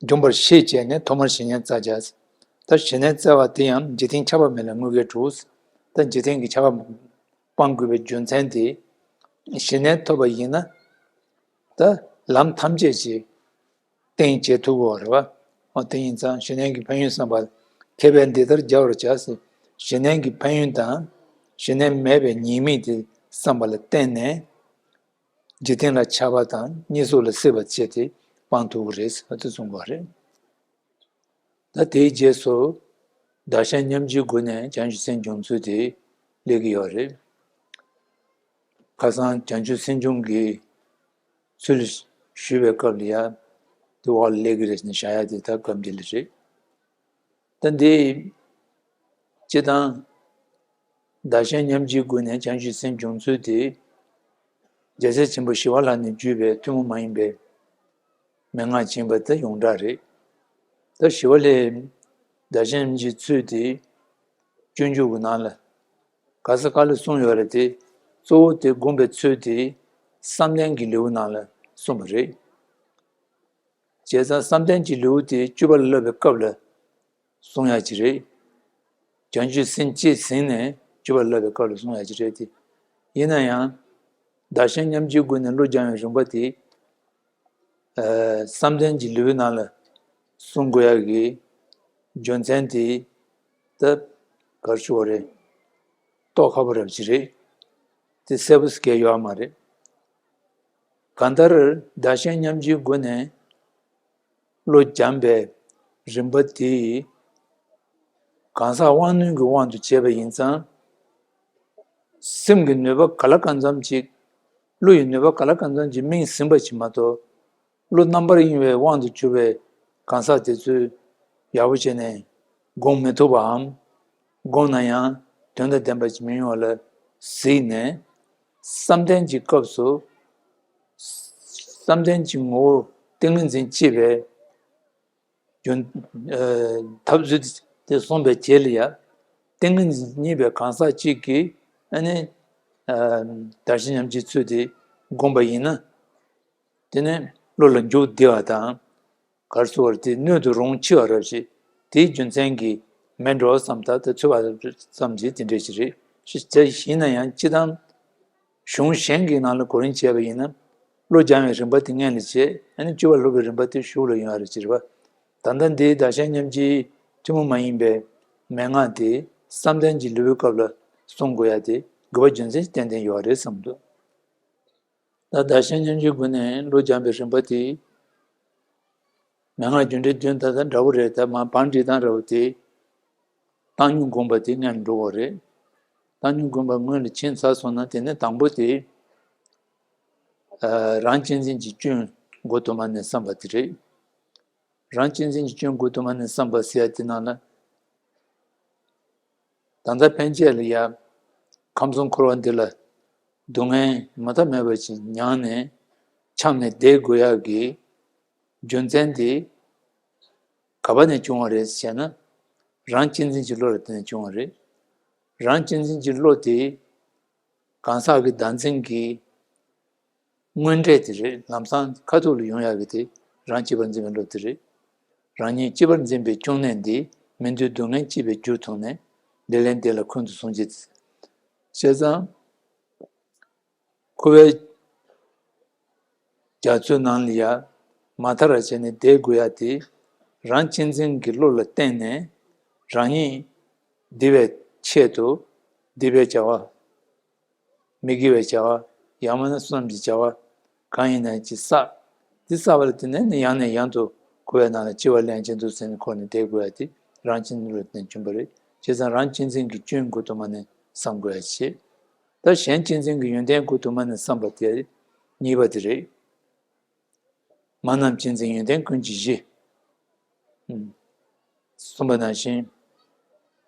འཇོམས་པར་ཤེས་བྱས་ནས་ཐོག་མར་ཞི་གནས་བཙལ་བྱ། ད་ཞི་གནས་བཙལ་བ་དེ་ཡང་འཇིག་རྟེན་ཆགས་པ་མེད་ལ་དངོས་འགལ་དྲུག་ད་འཇིག་རྟེན་གྱི་ཆགས་པ་སྤང་དགོས་པའི་རྒྱུ་མཚན་དེ། ཞི་གནས་ཐོབ་པ་ཡིན་ན། ད་ལམ་ཐམས་ཅད་ཀྱི་སྟེང་བྱེད་ཐུབ་དགོས་རེད་བ། འོ་དེ་ཡིན་ཙང་ཞི་གནས་ཀྱི་ཕན་ཡོན་བསམ་པ། མཁས་པས་འདི་ལྟར་སྦྱར་བར་བྱ་ཟེར། ཞི་གནས་ཀྱི་ཕན་ཡོན་དང་། ཞི་གནས་མེད་པའི་ཉེས་དམིགས་དེ་བསམ་པ་ལ་བརྟེན་ནས། འཇིག་རྟེན་ལ་ཆགས་པ་དང་གཉིད་སོགས་ལ་སྲེད་པ་བཅས་ཏེ་སྤང་ཐུབ་ཀྱི་རེད་ཟེར་གསུངས་པ་རེད། ད་དེའི་རྗེས་སུ་བདག་གཞན་མཉམ་བརྗེའི་སྒོ་ནས་བྱང་ཆུབ་སེམས་འབྱུང་ཚུལ་དེ་སླེབས་ཀྱི་ཡོད་རེད། ཁ་སང་བྱང་ཆུབ་སེམས་བྱུང་གི་ཚུལ་ཞུས་པའི་སྐབས་ལ་ཡ། དེ་འོག་ལ་སླེབས་ཀྱི་རེད་ཟེར་ནས་བཞག་ཡ་དེ་ད་སྐབས་འདི་ལ་རེད། ད་འདི། སྤྱིར་བཏང་། བདག་གཞན་མཉམ་བརྗེའི་སྒོ་ནས་བྱང་ཆུབ་སེམས་བྱུང་ཚུལ་དེ། རྒྱལ་སྲས་ཆེན་པོ་ཞི་བ་ལྷ་ནས་བརྒྱུད་པའི་ཐུན་མོང་མ་ཡིན་པའི་མན་ངག་ཅེས་པ་དེ་ཡོངས་གྲགས་རེད། ད་ཞི་བ་ལྷས་བདག་གཞན་མཉམ་བརྗེའི་ཚུལ་དེ་སྤྱོད་འཇུག་གི་ནང་ལ་ག་ས་ག་ལ་གསུངས་ཡོད་རེད་དེ། གཙོ་བོ་དེ་བསྒོམ་པའི་ཚུལ་དེ་བསམ་གཏན་གྱི་ལེའུ་ནང་ལ་གསུངས་པ་རེད། བྱས་ཙང་བསམ་གཏན་གྱི་ལེའུ་དེ་སྤྱོད་པ་ལ་སློབ་པའི་སྐབས་ལ་གསུང་ཡག་ཅིག་རེད། བྱང་ཆུབ་སེམས་བསྐྱེད་ཟིན་ནས་སྤྱོད་པ་ལ་སློབ་པའི་སྐབས་ལ་གསུང་ཡག་ཅིག་རེད་དེ། ཡིན་ན་ཡང་། བདག་གཞན་མཉམ་བརྗེའི་སྒོ་ནས་བློ་སྦྱང་བའི་རིམ་པ་དེ། ཨ། བསམ་གཏན་གྱི་ལེའུའི་ནང་ལ་གསུང་དགོས་ཡག་གི་རྒྱུ་མཚན་དེ། ད་ག་རེ་ཞུ་དགོས་རེད། རྟོགས་ཁག་པོ་རབ་ཅིག་རེད། དེ་གསལ་པོ་ཞིག་ཡོད་མ་རེད། གང་ལྟར་བདག་གཞན་མཉམ་བརྗེའི་སྒོ་ནས་བློ་སྦྱངས་པའི་རིམ་པ་དེ་ གང་ཟག་དབང་རྣོན་གྱི་དབང་དུ་བྱས་པ་ཡིན་ཙང་། སེམས་ཀྱི་ནུས་པ་ག་ལ་གང་འཚམ་ཅིག་བློ་ཡི་ནུས་པ་ག་ལ་གང་འཚམ་ཅིག་སྨིན་ཟིན་པ་ཅིག་མ་གཏོགས། བློ་རྣམ་པར་གཡེང་བའི་དབང་དུ་གྱུར་པའི་གང་ཟག་དེ་ཚོས་ཡག་པོ་བྱས་ནས་སྒོམ་མི་ཐུབ་པའམ། སྒོམ་ན་ཡང་དོན་དང་ལྡན་པ་ཅིག་མི་ཡོང་བ་ལ་གཟིགས་ནས། བསམ་གཏན་གྱི་སྐབས་སུ། བསམ་གཏན་གྱི་ངོ་བོ་ཏིང་ངེ་འཛིན་སྐྱེས་པའི་རྒྱུ། ཨ། ཐབས་ཚུལ་དེ་གསུངས་པའི་རྗེས་ལ་ཡང་། ཏིང་ངེ་འཛིན་རྙེད་པའི་གང་ཟག་གཅིག་གིས་ཨ་ནི། ཨ། བདག་གཞན་མཉམ་བརྗེའི་ཚུལ་དེ་བསྒོམས་པ་ཡིན་ན། དེ་ནི་བློ་ལ་འཇུག་བདེ་བ་དང་། གར་སོ་བར་དེ་སྣོད་དུ་རུང་ཆེ་བ་རབ་ཞིག་དེའི་རྒྱུ་མཚན་གྱིས་མེད་འགྲོ་བསམ་ད་དེ་ཚོད་པ་ཙམ་གྱིས་དེ་འདྲ་ཞིག་རེད། ཤི་དེ་ཡིན་ན་ཡང་སྤྱི་བཏང་གཞུང་གཞན་གྱི་ནང་ལ་གོ་རིམ་བྱས་པ་ཡིན་ན། བློ་སྦྱང་བའི་རིམ་པ་དེ་སྔོན་ལ་བྱས། ཨ་ནི་སྤྱོད་པ་སློབ་པའི་རིམ་པ་དེ་གཞུག་ལ་ཡོང་ཡ་རེད་ཅེས་པ། ད་ལྟ་འདིའི་བདག་གཞན་མཉམ་བརྗེའི་ཐུན་མོང་མ་ཡིན་པའི་མན་ངག་དེ་བསམ་གཏན་གྱི་ལེའུའི་སྐབས་ལ་གསུང་དགོས་ཡ་དེ་དགོས་པ་རྒྱུ་མཚན་ཏན་ཏན་ཡོད་རེད་བསམ་འདུག་ད་བདག་གཞན་མཉམ་བརྗེའི་སྒོ་ནས་བློ་སྦྱང་བའི་རིམ་པ་དེ། མན་ངག་རྒྱུ་འབྲས་བདུན་ད་ལྟ་འདྲ་བོ་རེད། ད་མ་བང་སྒྲིག་སྟངས་འདྲ་བོ་དེ། བཏང་སྙོམས་སྒོམ་པ་དེ་སྔོན་འགྲོ་བ་རེད། བཏང་སྙོམས་སྒོམ་པ་སྔོན་ལ་ཕྱིན་ཚར་སོང་ན་དེ་ནས་དང་པོ་དེ། ཨ། རང་གཅེས་འཛིན་གྱི་སྐྱོན་མགོ་དུ་མ་ནས་བསམ་པ་དེ་རེད། རང་གཅེས་འཛིན་གྱི་སྐྱོན་མགོ་དུ་མ་ནས་བསམ་པ་ཟེར་ཡ་དེ་ནང་ལ། ད་ལྟ་ཕན་ཆད་ལ་ཡ། ཁམས་གསུམ་འཁོར་བ་འདི་ལ་སྡུག་བསྔལ་མ་མཐའ་མེད་པ་ཅིག་མྱངས་ནས་འཁྱམས་ནས་བསྡད་དགོས་ཡག་གི་རྒྱུ་མཚན་དེ་ག་པ་ནས་བྱུང་བ་རེད་ཟེར་ན། རང་གཅེས་འཛིན་གྱི་བློ་ལ་བརྟེན་ནས་བྱུང་བ་རེད། རང་གཅེས་འཛིན་གྱི་བློ་དེ་གང་ཟག་གི་བདག་འཛིན་གྱི་དངོས་འབྲས་དེ་རེད། ལམ་སང་ཁ་ཐུག་ལ་ཡོང་ཡག་གི་དེ་རང་གཅེས་པར་འཛིན་པའི་བློ་དེ་རེད། རང་ཉིད་གཅེས་པར་འཛིན་པའི་གཅོང་ནད་འདི་མི་འདོད་སྡུག་བསྔལ་སྐྱེས་པའི་རྒྱུར་མཐོང་ནས། འདི་ལན་འདི་ལ་འཁོན་དུ་བཟུང་བྱེད། བྱས་ཙང་། འཁོར་བའི་རྒྱ་མཚོའི་ནང་ལ་ཡ་མ་ཐར་བ་བྱས་ནས་བསྡད་དགོས་ཡ་དེ། རང་གཅེས་འཛིན་གྱི་བློ་ལ་བརྟེན་ནས་རང་ཉིད་བདེ་བའི་ཆེད་དུ་སྡིག་པའི་བྱ་བ། མི་དགེ་བའི་བྱ་བ། ཡང་མིན་ན་བསོད་ནམས་ཀྱི་བྱ་བ་གང་ཡིན་ན་ཅིག་བསགས། འདི་བསགས་པ་ལ་བརྟེན་ནས་ནི་ཡང་ནས་ཡང་དུ་འཁོར་བའི་ནང་ལ་སྐྱེ་བ་ལེན་གྱིན་འདུག་ཟེར་ནས་འཁོར་ནས་བསྡད་དགོས་ཡ་དེ་རང་གཅེས་འཛིན་ལ་བརྟེན་ནས་བྱུང་བ་རེད། བྱས་ཙང་རང་གཅེས་འཛིན་གྱི་སྐྱོན་མགོ་དུ་མ་ནས་བསམ་དགོས་ཡ་བྱེད། ད་གཞན་གཅེས་འཛིན་གྱི་ཡོན་ཏན་མགོ་དུ་མ་ནས་བསམ་པ་དེ་གཉིས་པ་དེ་རེད། མ་རྣམས་གཅེས་འཛིན་ཡོན་ཏན་ཀུན་གྱི་གཞི། ཨུམ། གསུངས་པ་ནང་བཞིན།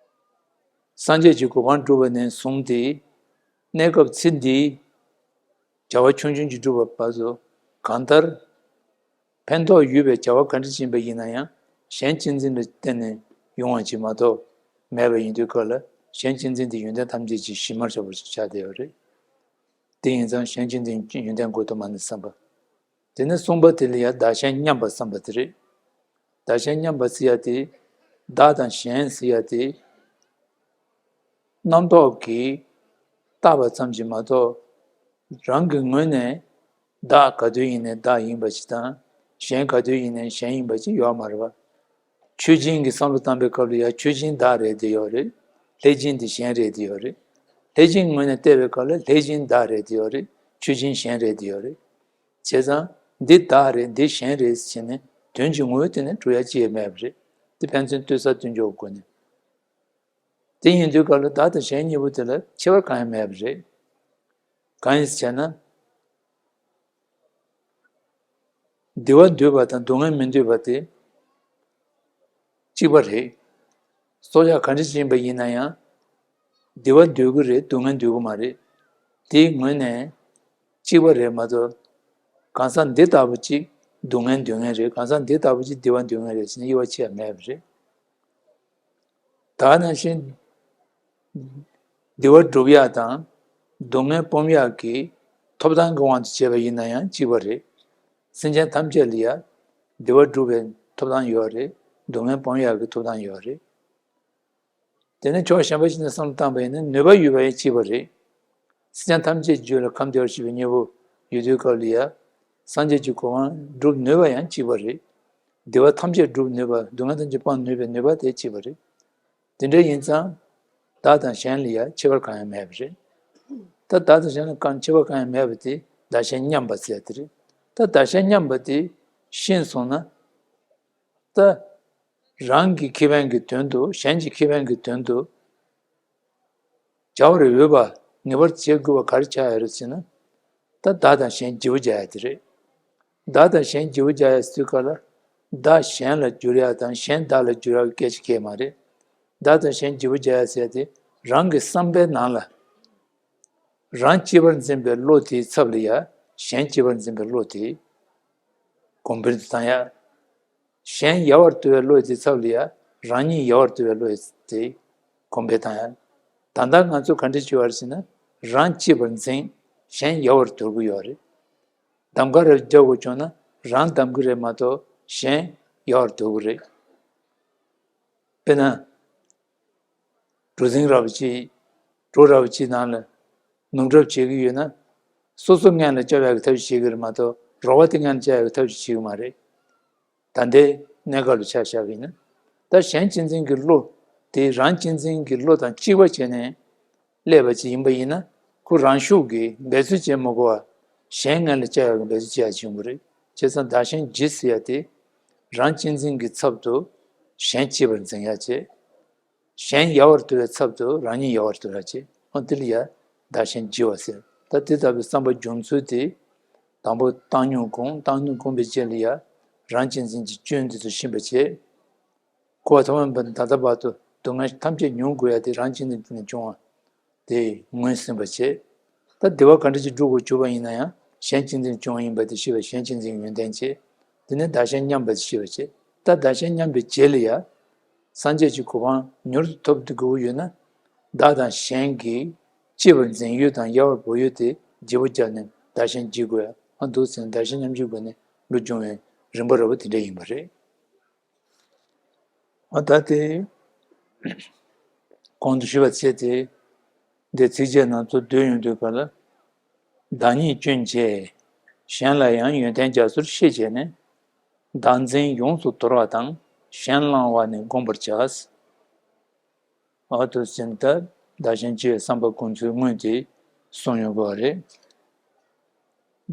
སངས་རྒྱས་ཀྱི་གོ་འཕང་བསྒྲུབས་པ་ནས་བཟུང་སྟེ། གནས་སྐབས་ཚེ་འདིའི་བྱ་བ་ཆུང་ཆུང་ཅིག་བསྒྲུབས་པ་བར་དུ། གང་ལྟར་ཕན་ཐོགས་ཡོད་པའི་བྱ་བ་ག་འདྲ་ཅིག་ཡིན་པ་ཡིན་ན་ཡང་གཞན་གཅེས་འཛིན་ལ་བརྟེན་ནས་ཡོང་བ་ཅིག་མ་གཏོགས་མེད་པ་ཡིན་དུས་སྐབས་ལ། གཞན་གཅེས་འཛིན་དེ་ཡོན་ཏན་ཐམས་ཅད་ཀྱི་གཞི་མར་བཞག་པ་ཞིག་ཆགས་བསྡད་ཡོད་རེད། དེ་ཡིན་ཙང་གཞན་གཅེས་འཛིན་ཡོན་ཏན་མགོ་དུ་མ་ནས་བསམ་པ། དེ་ནས་གསུམ་པ་དེ་ལ་ཡང་བདག་གཞན་མཉམ་པ་བསམ་པ་དེ་རེད། བདག་གཞན་མཉམ་པ་ཟེར་ཡ་དེ། བདག་དང་གཞན་ཟེར་ཡ་དེ། རྣམ་རྟོག་གིས་བཏགས་པ་ཙམ་གྱིས་མ་གཏོགས། རང་གི་ངོས་ནས་བདག་ག་དུས་ཡིན་ནའི་བདག་ཡིན་པ་ཞིག་དང་། གཞན་ག་དུས་ཡིན་ནའི་གཞན་ཡིན་པ་ཞིག་ཡོད་མ་རེད་པ། ཆོས་ཅན་གྱི་བསམ་བློ་བཏང་པའི་སྐབས་ལ་ཡང་ཆོས་ཅན་བདག་རེད་བསྡད་ཡོད་རེད། ལྷས་བྱིན་དེ་གཞན་རེད་བསྡད་ཡོད་རེད། ལྷས་བྱིན་ངོས་ནས་བལྟས་པའི་སྐབས་ལ་ལྷས་བྱིན་བདག་རེད་བསྡད་ཡོད་རེད། ཆོས་ཅན་གཞན་རེད་བསྡད་ཡོད་རེད། བྱས་ཙང་འདི་བདག་རེད་འདི་གཞན་རེད་ཟེར་ནས་དོན་གྱི་ངོ་བོའི་སྟེང་ནས་གྲུབ་ཡ་ཅི་ཡང་མེད་པ་རེད། འདི་ཕན་ཚུན་ལྟོས་ས་ལྟོས་འཇོག་དགོས་ནས། དེ་ཡིན་དུས་སྐབས་ལ་བདག་དང་གཞན་གཉིས་པོ་དེ་ལ་ཁྱད་པར་གང་ཡང་མེད་པ་རེད། གང་ཡིན་ཟེར་ན། བདེ་བ་འདོད་པ་དང་སྡུག་བསྔལ་མི་འདོད་པ་དེ་གཅིག་པ་རེད། སྲོག་ཆགས་ག་འདྲ་ཞིག་ཡིན་པ་ཡིན་ན་ཡང་། བདེ་བ་འདོད་ཀྱི་རེད། སྡུག་བསྔལ་འདོད་ཀྱི་མ་རེད། དེའི་ངོས་ནས་གཅིག་པ་རེད་མ་གཏོགས། གང་ཟག་འདི་ལྟ་བུ་གཅིག་སྡུག་བསྔལ་འདོད་མཁན་རེད། གང་ཟག་འདི་ལྟ་བུ་གཅིག་བདེ་བ་འདོད་མཁན་རེད་ཟེར་ནས་དབྱེ་བ་ཕྱེ་ཡ་མེད་པ་རེད། ད་ནང་བཞིན། བདེ་བ་སྒྲུབ་ཡག་དང་སྡུག་བསྔལ་སྤོང་ཡག་གི་ཐོབ་ཐང་གི་དབང་དུ་བྱས་པ་ཡིན་ན་ཡང་གཅིག་པ་རེད། སེམས་ཅན་ཐམས་ཅད་ལ་ཡང་བདེ་བ་སྒྲུབ་པའི་ཐོབ་ཐང་ཡོད་རེད། སྡུག་བསྔལ་སྤོང་ཡག་གི་ཐོབ་ཐང་ཡོད་རེད། དེ་ནས་ཕྱོགས་གཞན་པ་ཞིག་ནས་བསམ་བློ་བཏང་པ་ཡིན་ན་ནུས་པ་ཡོད་པ་ཡང་གཅིག་པ་རེད། སེམས་ཅན་ཐམས་ཅད་རྒྱུད་ལ་ཁམས་བདེ་བར་གཤེགས་པའི་དངོས་པོ་ཡོད་དུས་སྐབས་ལ་ཡང་། སངས་རྒྱས་ཀྱི་གོ་འཕང་སྒྲུབ་ནུས་པ་ཡང་གཅིག་པ་རེད། བདེ་བ་ཐམས་ཅད་སྒྲུབ་ནུས་པ། སྡུག་བསྔལ་ཐམས་ཅད་སྤང་ནུས་པའི་ནུས་པ་དེ་གཅིག་པ་རེད། དེ་འདྲ་ཡིན་ཙང་། བདག་དང་གཞན་ལ་ཡང་ཁྱད་པར་གང་ཡང་མེད་པ་རེད། ད་བདག་དང་གཞན་ལ་གང་ཁྱད་པར་གང་ཡང་མེད་པ་དེ་བདག་གཞན་མཉམ་པ་ཟེར་ཡ་དེ་རེད། ད་བདག་གཞན་མཉམ་པ་དེ་ཤེས་སོང་ན། ད། རང་གི་ཁེ་ཕན་གྱི་དོན་དུ་གཞན་གྱི་ཁེ་ཕན་གྱི་དོན་དུ་བྱ་བར་འོས་པ་ངེས་པར་བྱེད་དགོས་པ་ག་རེ་ཆགས་ཡོད་རེད་ཟེར་ན། ད་བདག་དང་གཞན་བརྗེ་པོ་རྒྱག་ཡ་དེ་རེད། བདག་དང་གཞན་བརྗེ་པོ་རྒྱག་ཡ་ཟེར་དུས་སྐབས་ལ། བདག་གཞན་ལ་འགྱུར་ཡ་དང་གཞན་བདག་ལ་འགྱུར་ཡ་གི་སྐད་ཆ་གང་ཡང་མ་རེད། བདག་དང་གཞན་བརྗེ་པོ་རྒྱག་ཡ་ཟེར་ཡ་དེ། རང་གི་བསམ་པའི་ནང་ལ། རང་གཅེས་པར་འཛིན་པའི་བློ་དེའི་ཚབ་ལ་ཡ། གཞན་གཅེས་པར་འཛིན་པའི་བློ་དེ་གོང་འཕེལ་དུ་བཏང་ཡ། གཞན་ཡལ་བར་དོར་བའི་བློ་དེའི་ཚབ་ལ་ཡ། རང་ཉིད་ཡལ་བར་དོར་བའི་བློ་དེ་གོང་འཕེལ་བཏང་ཡ། ད་ལྟ་ང་ཚོ་ག་འདྲ་བྱེད་པ་རེད་ཟེར་ན། རང་གཅེས་པར་འཛིན། གཞན་ཡལ་བར་དོར་གྱི་ཡོད་རེད། གདམ་ག་རེ་རྒྱག་དགོས་བྱུང་ན། རང་གདམ་གྱི་རེད་མ་གཏོགས་གཞན་ཡལ་བར་དོར་གྱི་རེད། དཔེར་ན། གྲུ་གཟིངས་ར་བ་ཅིག་གྲོ་ར་བ་ཅིག་ནང་ལ་ནུབ་གྲབས་བྱེད་ཀྱི་ཡོད་ན། སོ་སོ་སྔོན་ལ་བཅར་ཡག་གི་ཐབས་ཤེས་བྱེད་ཀྱི་རེད་མ་གཏོགས། རོགས་པ་དེ་སྔོན་ལ་བཅར་ཡག་གི་ཐབས་ཤེས་བྱེད་ཀྱི་མ་རེད། ད་ལྟའི་གནས་སྐབས་ལ་ཆ་བཞག་པ་ཡིན་ན། ད་གཞན་གཅེས་འཛིན་གྱི་བློ་དེ་རང་གཅེས་འཛིན་གྱི་བློ་དང་གཅིག་པ་བྱས་ནས་སླེབས་པ་ཅིག་ཡིན་པ་ཡིན་ན། ཁོ་རང་ཤུགས་ཀྱིས་འབད་རྩོལ་བྱེད་མི་དགོས་པར་གཞན་སྔོན་ལ་བཅར་ཡག་གི་འབད་རྩོལ་བྱེད་ཡག་ཅིག་ཡོང་གི་རེད། བྱས་ཙང་བདག་གཞན་བརྗེ་ཟེར་ཡག་དེ། རང་གཅེས་འཛིན་གྱི་ཚབ་ཏུ་གཞན་གཅེས་པར་འཛིན་ཡག་བྱེད། གཞན་ཡལ་བར་དོར་བའི་ཚབ་ཏུ་རང་ཉིད་ཡལ་བར་དོར་ཡག་བྱེད། འོ་དེ་ལ་ཡ་བདག་གཞན་བརྗེ་བ་ཟེར། ད་དེ་ལྟ་བུའི་བསམ་པ་སྦྱོང་ཚུལ་དེ། དང་པོ་བཏང་སྙོམས་སྒོམ། བཏང་སྙོམས་སྒོམ་པའི་རྗེས་ལ་ཡ། རང་གཅེས་འཛིན་གྱི་སྐྱོན་དེ་ཚོ་ཤེས་པ་བྱེད། འཁོར་བ་ཐོག་མེད་པ་ནས་ད་ལྟ་བར་དུ་སྡུག་བསྔལ་ཐམས་ཅད་མྱོང་དགོས་ཡ་དེ་རང་གཅེས་འཛིན་ནས་བྱུང་བ་དེ་ངོས་ཟིན་པ་བྱེད། ད་བདེ་བ་ག་འདྲ་ཅིག་སྒྲུབ་དགོས་བྱུང་བ་ཡིན་ན་ཡང་། གཞན་གཅེས་འཛིན་བྱུང་བ་ཡིན་པ་དེ་ཤེས་པ། གཞན་གཅེས་འཛིན་ཡོན་ཏན་བྱེད། དེ་ནས་བདག་གཞན་མཉམ་པ་དེ་ཤེས་པ་བྱེད། ད་བདག་གཞན་མཉམ་པའི་རྗེས་ལ་ཡ། སངས་རྒྱས་ཀྱི་གོ་འཕང་མྱུར་དུ་ཐོབ་ཐུབ་དགོས་ཀྱི་ཡོད་ན། བདག་དང་གཞན་གྱི་གཅེས་པར་འཛིན་ཡུལ་དང་ཡལ་བར་བོར་ཡུལ་དེ་བརྗེ་པོ་བརྒྱབ་ནས་བདག་གཞན་བརྗེ་དགོས་ཡ། ཨ། འདུག་ཟེར་ནས་བདག་གཞན་མཉམ་བརྗེའི་སྒོ་ནས་བློ་སྦྱོང་བའི་རིམ་པ་ར་བ་དེ་འདྲ་ཡིན་པ་རེད། འོ་ད་དེ་གོང་དུ་ཞུས་པ་བྱས་ཏེ། འདིར་ཚིགས་བཅད་སྣ་ཚོགས་བསྡུས་ཡོང་དུས་སྐབས་ལ། བདག་ཉིད་སྐྱོན་བཅས་གཞན་ལ་ཡང་ཡོན་ཏན་རྒྱ་མཚོར་ཤེས་བྱས་ནས། བདག་འཛིན་ཡོངས་སུ་དོར་བ་དང་གཞན་བླང་བ་ནི་བསྒོམ་པར་བྱ། འོ་དེ་ཟེར་ན་ད་བདག་གཞན་བརྗེ་བའི་བསམ་པ་སྒོམ་ཚུལ་སྔོན་དེ་གསུངས་ཡོང་གི་རེད།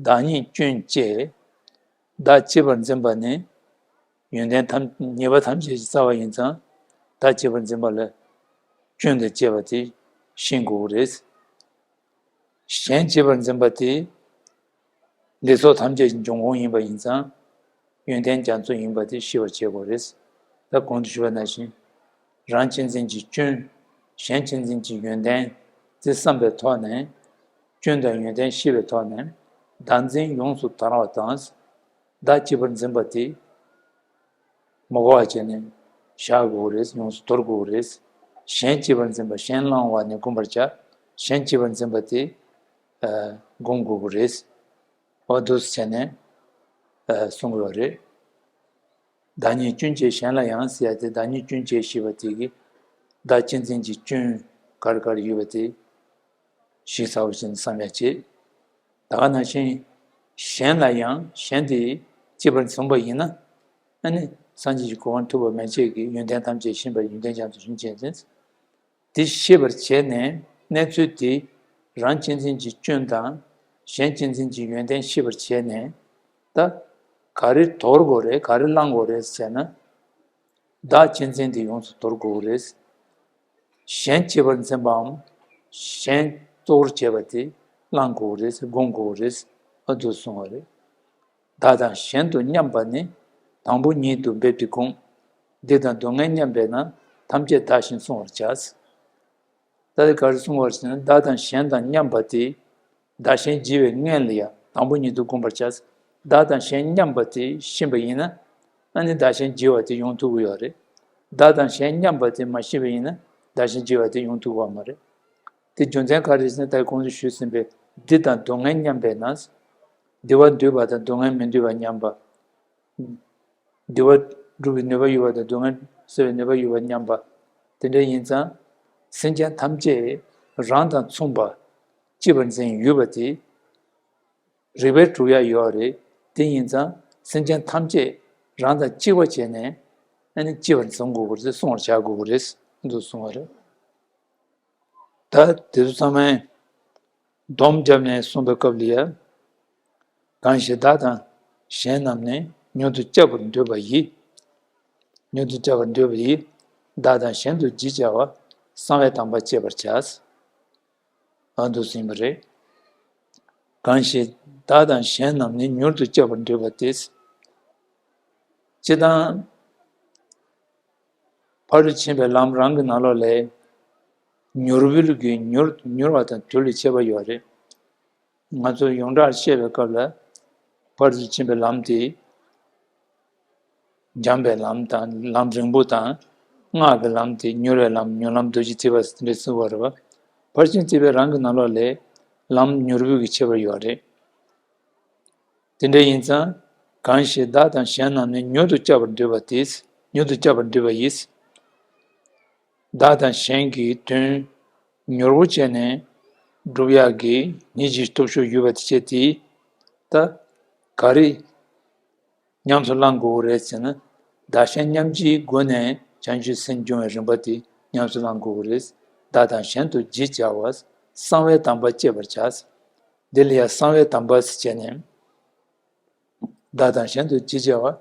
བདག་ཉིད་སྐྱོན་བཅས། བདག་གཅེས་པར་འཛིན་པ་ནི་ཡོན་ཏན་ཐམས་ཉེས་པ་ཐམས་ཅད་ཀྱི་རྩ་བ་ཡིན་ཙང་། བདག་གཅེས་པར་འཛིན་པ་ལ་སྐྱོན་དང་བཅས་པ་དེ་ཤེས་དགོས་ཀྱི་རེད། གཞན་གཅེས་པར་འཛིན་པ་དེ་ལེགས་ཚོགས་ཐམས་ཅད་ཀྱི་འབྱུང་ཁུངས་ཡིན་པ་ཡིན་ཙང་། ཡོན་ཏན་རྒྱ་མཚོ་ཡིན་པ་དེ་ཤེས་པར་བྱེད་དགོས་རེད། ད་གོང་དུ་ཞུས་པ་ནང་བཞིན། རང་གཅེས་འཛིན་གྱི་སྐྱོན། གཞན་གཅེས་འཛིན་གྱི་ཡོན་ཏན། དེ་བསམ་པའི་ཐོག་ནས། སྐྱོན་དང་ཡོན་ཏན་ཤེས་པའི་ཐོག་ནས། བདག་འཛིན་ཡོངས་སུ་དོར་བ་དང་། བདག་གཅེས་པར་འཛིན་པ་དེ་མ་གོ་བ་བྱས་ནས་བཞག་དགོས་རེད། ཡོངས་སུ་དོར་དགོས་རེད། གཞན་གཅེས་པར་འཛིན་པ་གཞན་བླང་བ་ནི་བསྒོམ་པར་བྱ། གཞན་གཅེས་པར་འཛིན་པ་དེ་ཨ་བསྒོམ་དགོས་རེད། འོ་འདུག་བྱས་ནས་ཨ་གསུངས་ཡོད་རེད། བདག་ཉིད་སྐྱོན་བཅས་གཞན་ལ་ཡང་ཟེར་ཡ་དེ། བདག་ཉིད་སྐྱོན་བཅས་ཞེས་པ་དེ་གིས་བདག་གཅེས་འཛིན་གྱི་སྐྱོན་ག་རེ་ག་རེ་ཡོད་པ་དེ་ཞིབ་ཚགས་པོ་བྱས་ནས་བསམ་ཡ་བྱེད། ད་ག་ནང་བཞིན་གཞན་ལ་ཡང་། གཞན་དེ་གཅེས་པར་བཟུང་བ་ཡིན་ན། ཨ་ནི་སངས་རྒྱས་ཀྱི་གོ་འཕང་ཐོབ་པ་མན་ཆད་ཀྱི་ཡོན་ཏན་ཐམས་ཅད་ཤེས་པ། ཡོན་ཏན་རྒྱ་མཚོ་ཤེས་བྱས་ཏེ། དེ་ཤེས་པར་བྱས་ནས། གནས་ཚུལ་དེ་རང་གཅེས་འཛིན་གྱི་སྐྱོན་དང་གཞན་གཅེས་འཛིན་གྱི་ཡོན་ཏན་ཤེས་པར་བྱས་ནས། ད་ག་རེ་དོར་དགོས་རེད། ག་རེ་བླང་དགོས་རེད་ཟེར་ན། བདག་གཅེས་འཛིན་དེ་ཡོངས་སུ་དོར་དགོས་རེད། གཞན་གཅེས་པར་འཛིན་པའམ་གཞན་གཙོ་བོར་བྱས་པ་དེ་བླང་དགོས་རེད། བསྒོམ་དགོས་རེད། ཨ་འདུག་གསུངས་པ་རེད། བདག་དང་གཞན་དུ་མཉམ་པ་ནི། དང་པོ་ཉིད་དུ་འབེབས་ཏེ་བསྒོམ། བདེ་དང་སྡུག་བསྔལ་མཉམ་པས་ན། ཐམས་ཅད་བདག་བཞིན་བསྲུང་བར་བྱ། ད་དེ་ག་རེ་གསུངས་པ་རེད་ཟེར་ན། བདག་དང་གཞན་དང་མཉམ་པ་དེ་བདག་གཞན་བརྗེ་བའི་སྔོན་ལ་ཡང་དང་པོ་ཉིད་དུ་བསྒོམ་པར་བྱ། བདག་དང་གཞན་མཉམ་པ་དེ་ཤེས་པ་ཡིན་ན། ཨ་ནི་བདག་གཞན་བརྗེ་བ་དེ་ཡོང་ཐུབ་ཀྱི་ཡོད་རེད། བདག་དང་གཞན་མཉམ་པ་དེ་མ་ཤེས་པ་ཡིན་ན། བདག་གཞན་བརྗེ་བ་དེ་ཡོང་ཐུབ་ཀྱི་ཡོད་མ་རེད། དེ་རྒྱུ་མཚན་ག་རེ་ཟེར་ན། ད་གོང་དུ་ཞུས་ཟིན་པའི་བདེ་དང་སྡུག་བསྔལ་མཉམ་པས་ན། བདེ་བ་འདོད་པ་དང་སྡུག་བསྔལ་མི་འདོད་པ་མཉམ་པ། བདེ་བ་སྒྲུབ་པའི་ནུས་པ་ཡོད་པ་དང་སྡུག་བསྔལ་སེལ་བའི་ནུས་པ་ཡོད་པ་མཉམ་པ། དེ་འདྲ་ཡིན་ཙང་། སེམས་ཅན་ཐམས་ཅད་རང་དང་མཚུངས་པ་གཅེས་པར་འཛིན་ཡོད་པ་དེ་རིགས་པས་གྲུབ་ཡ་ཡོད་རེད། དེ་ཡིན་ཙང་སེམས་ཅན་ཐམས་ཅད་རང་དང་གཅིག་པ་བྱས་ནས། ཨ་ནི་གཅེས་པར་འཛིན་དགོས་པ་རེད། བསྲུང་བར་བྱ་དགོས་པ་རེད། འདུག་གསུངས་པ་རེད། ད་དེ་ཚོ་ཚང་མས་སྡོམ་བརྒྱབ་ནས་གསུངས་པའི་སྐབས་ལ་ཡ། གང་ཞིག་བདག་དང་གཞན་རྣམས་ནི། མྱུར་དུ་གཅེས་པར་འདོད་པ་ཡིས། མྱུར་དུ་བསྐྱབ་པར་འདོད་པ་ཡིས། བདག་དང་གཞན་དུ་བགྱིད་བྱ་བ། གསང་བའི་དམ་པ་བསྐྱེད་པར་བྱ། ཨ་འདུག་ཟིན་པ་རེད། གང་ཞིག་བདག་དང་གཞན་རྣམས་ནི། མྱུར་དུ་བསྐྱབ་པར་འདོད་པ་དེས། སྤྱིར་བཏང་། ཕར་ཕྱིན་པའི་ལམ་རང་གི་ནང་ལོགས་ལས། མྱུར་བུལ་གྱི་མྱུར་མྱུར་བ་དང་དུལ་བའི་ཁྱད་པར་ཡོད་རེད། ང་ཚོ་ཡོངས་གྲགས་བཤད་པའི་སྐབས་ལ། ཕར་ཕྱིན་པའི་ལམ་དེ། འཇམ་པའི་ལམ་དང་ལམ་རིང་པོ་དང་། སྔགས་ཀྱི་ལམ་དེ་མྱུར་བའི་ལམ། མྱུར་ལམ་རྡོ་རྗེ་ཐེག་པ་ཟེར་དེ་འདྲ་གསུངས་པ་རེད་བ། ཕར་ཕྱིན་ཐེག་པའི་རང་གི་ནང་ལོགས་ལས། ལམ་མྱུར་བུལ་གྱི་ཁྱད་པར་ཡོད་རེད། དེ་འདྲ་ཡིན་ཙང་། གང་ཞིག་བདག་དང་གཞན་རྣམས་ནི། མྱུར་དུ་བསྐྱབ་པར་འདོད་པ་དེས། མྱུར་དུ་བསྐྱབ་པར་འདོད་པ་ཡིས། བདག་དང་གཞན་གྱི་དོན་མྱུར་པོ་བྱས་ནས་སྒྲུབ་ཡག་གི་ཉིན་གཅིག་སྟོབས་ཤུགས་ཡོད་པ་དེ་བྱས་ཏེ། ད་ག་རེ་ཉམས་སུ་བླང་དགོས་རེད་ཟེར་ན། བདག་གཞན་མཉམ་བརྗེའི་སྒོ་ནས་བྱང་ཆུབ་སེམས་སྐྱོང་བའི་རིམ་པ་དེ་ཉམས་སུ་བླང་དགོས་རེད། བདག་དང་གཞན་དུ་བགྱིད་བྱ་བ། གསང་བའི་དམ་པ་བསྐྱེད་པར་བྱ། འདི་ལ་ཡང་གསང་བའི་དམ་པ་ཟེར་བྱས་ནས། བདག་དང་གཞན་དུ་བགྱིད་བྱ་བ།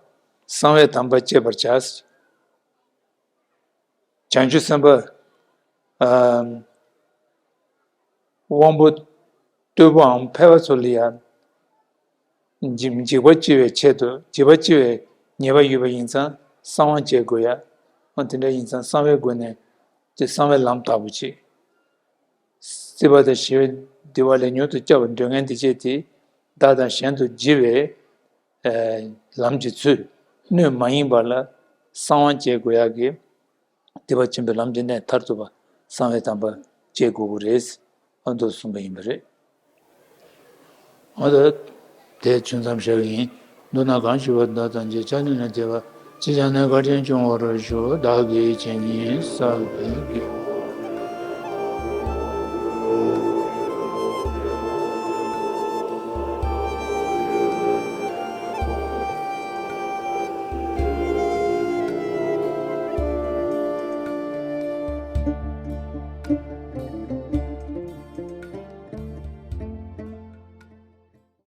གསང་བའི་དམ་པ་བསྐྱེད་པར་བྱ། བྱང་ཆུབ་སེམས་དཔའ། ཨ། དབང་པོ་རྟུལ་པོའམ་ཕལ་པ་ཚོ་ལ་ཡང་། འཇིགས་འཇིགས་པ་སྐྱེ་བའི་ཆེད་དུ། འཇིགས་པ་སྐྱེ་བའི་ཉེས་པ་ཡོད་པ་ཡིན་ཙང་གསང་བ་བྱེད་དགོས་ཡ། འོ་དེ་འདྲ་ཡིན་ཙང་གསང་བའི་སྒོ་ནས་དེ་གསང་བའི་ལམ་ལྟ་བུ་བྱེད། སྲིད་པ་དང་ཞི་བའི་བདེ་བ་ལས་མྱུར་དུ་བསྐྱབ་པར་འདོད་མཁན་དེ་བྱས་ཏེ། བདག་དང་གཞན་དུ་བགྱིད་པའི་ལམ་གྱི་ཚུལ། སྣོད་མ་ཡིན་པ་ལ་གསང་བ་བྱེད་དགོས་ཡག་གི། སྡིག་པ་ཆེན་པོའི་ལམ་གྱི་གནས་མཐར་ཐུག་པ་གསང་བའི་དམ་པ་བྱེད་དགོས་ཀྱི་རེད། ཨ་འདུག་གསུངས་པ་ཡིན་པ་རེད། ཨ་ད་དེ་ཆུང་ཙམ་བཞག་གི་ཡིན། མདོར་ན་གང་ཞིག་པ་བདག་དང་བཅས། ཆགས་སྡང་ལས་འདས་པ། ཅིས་ཀྱང་ནི་བཀའ་དྲིན་སྐྱོང་བར་ཤོག་བདག་གིས་བྱས་ཉིད་བསགས་པའི་དགེ་བ།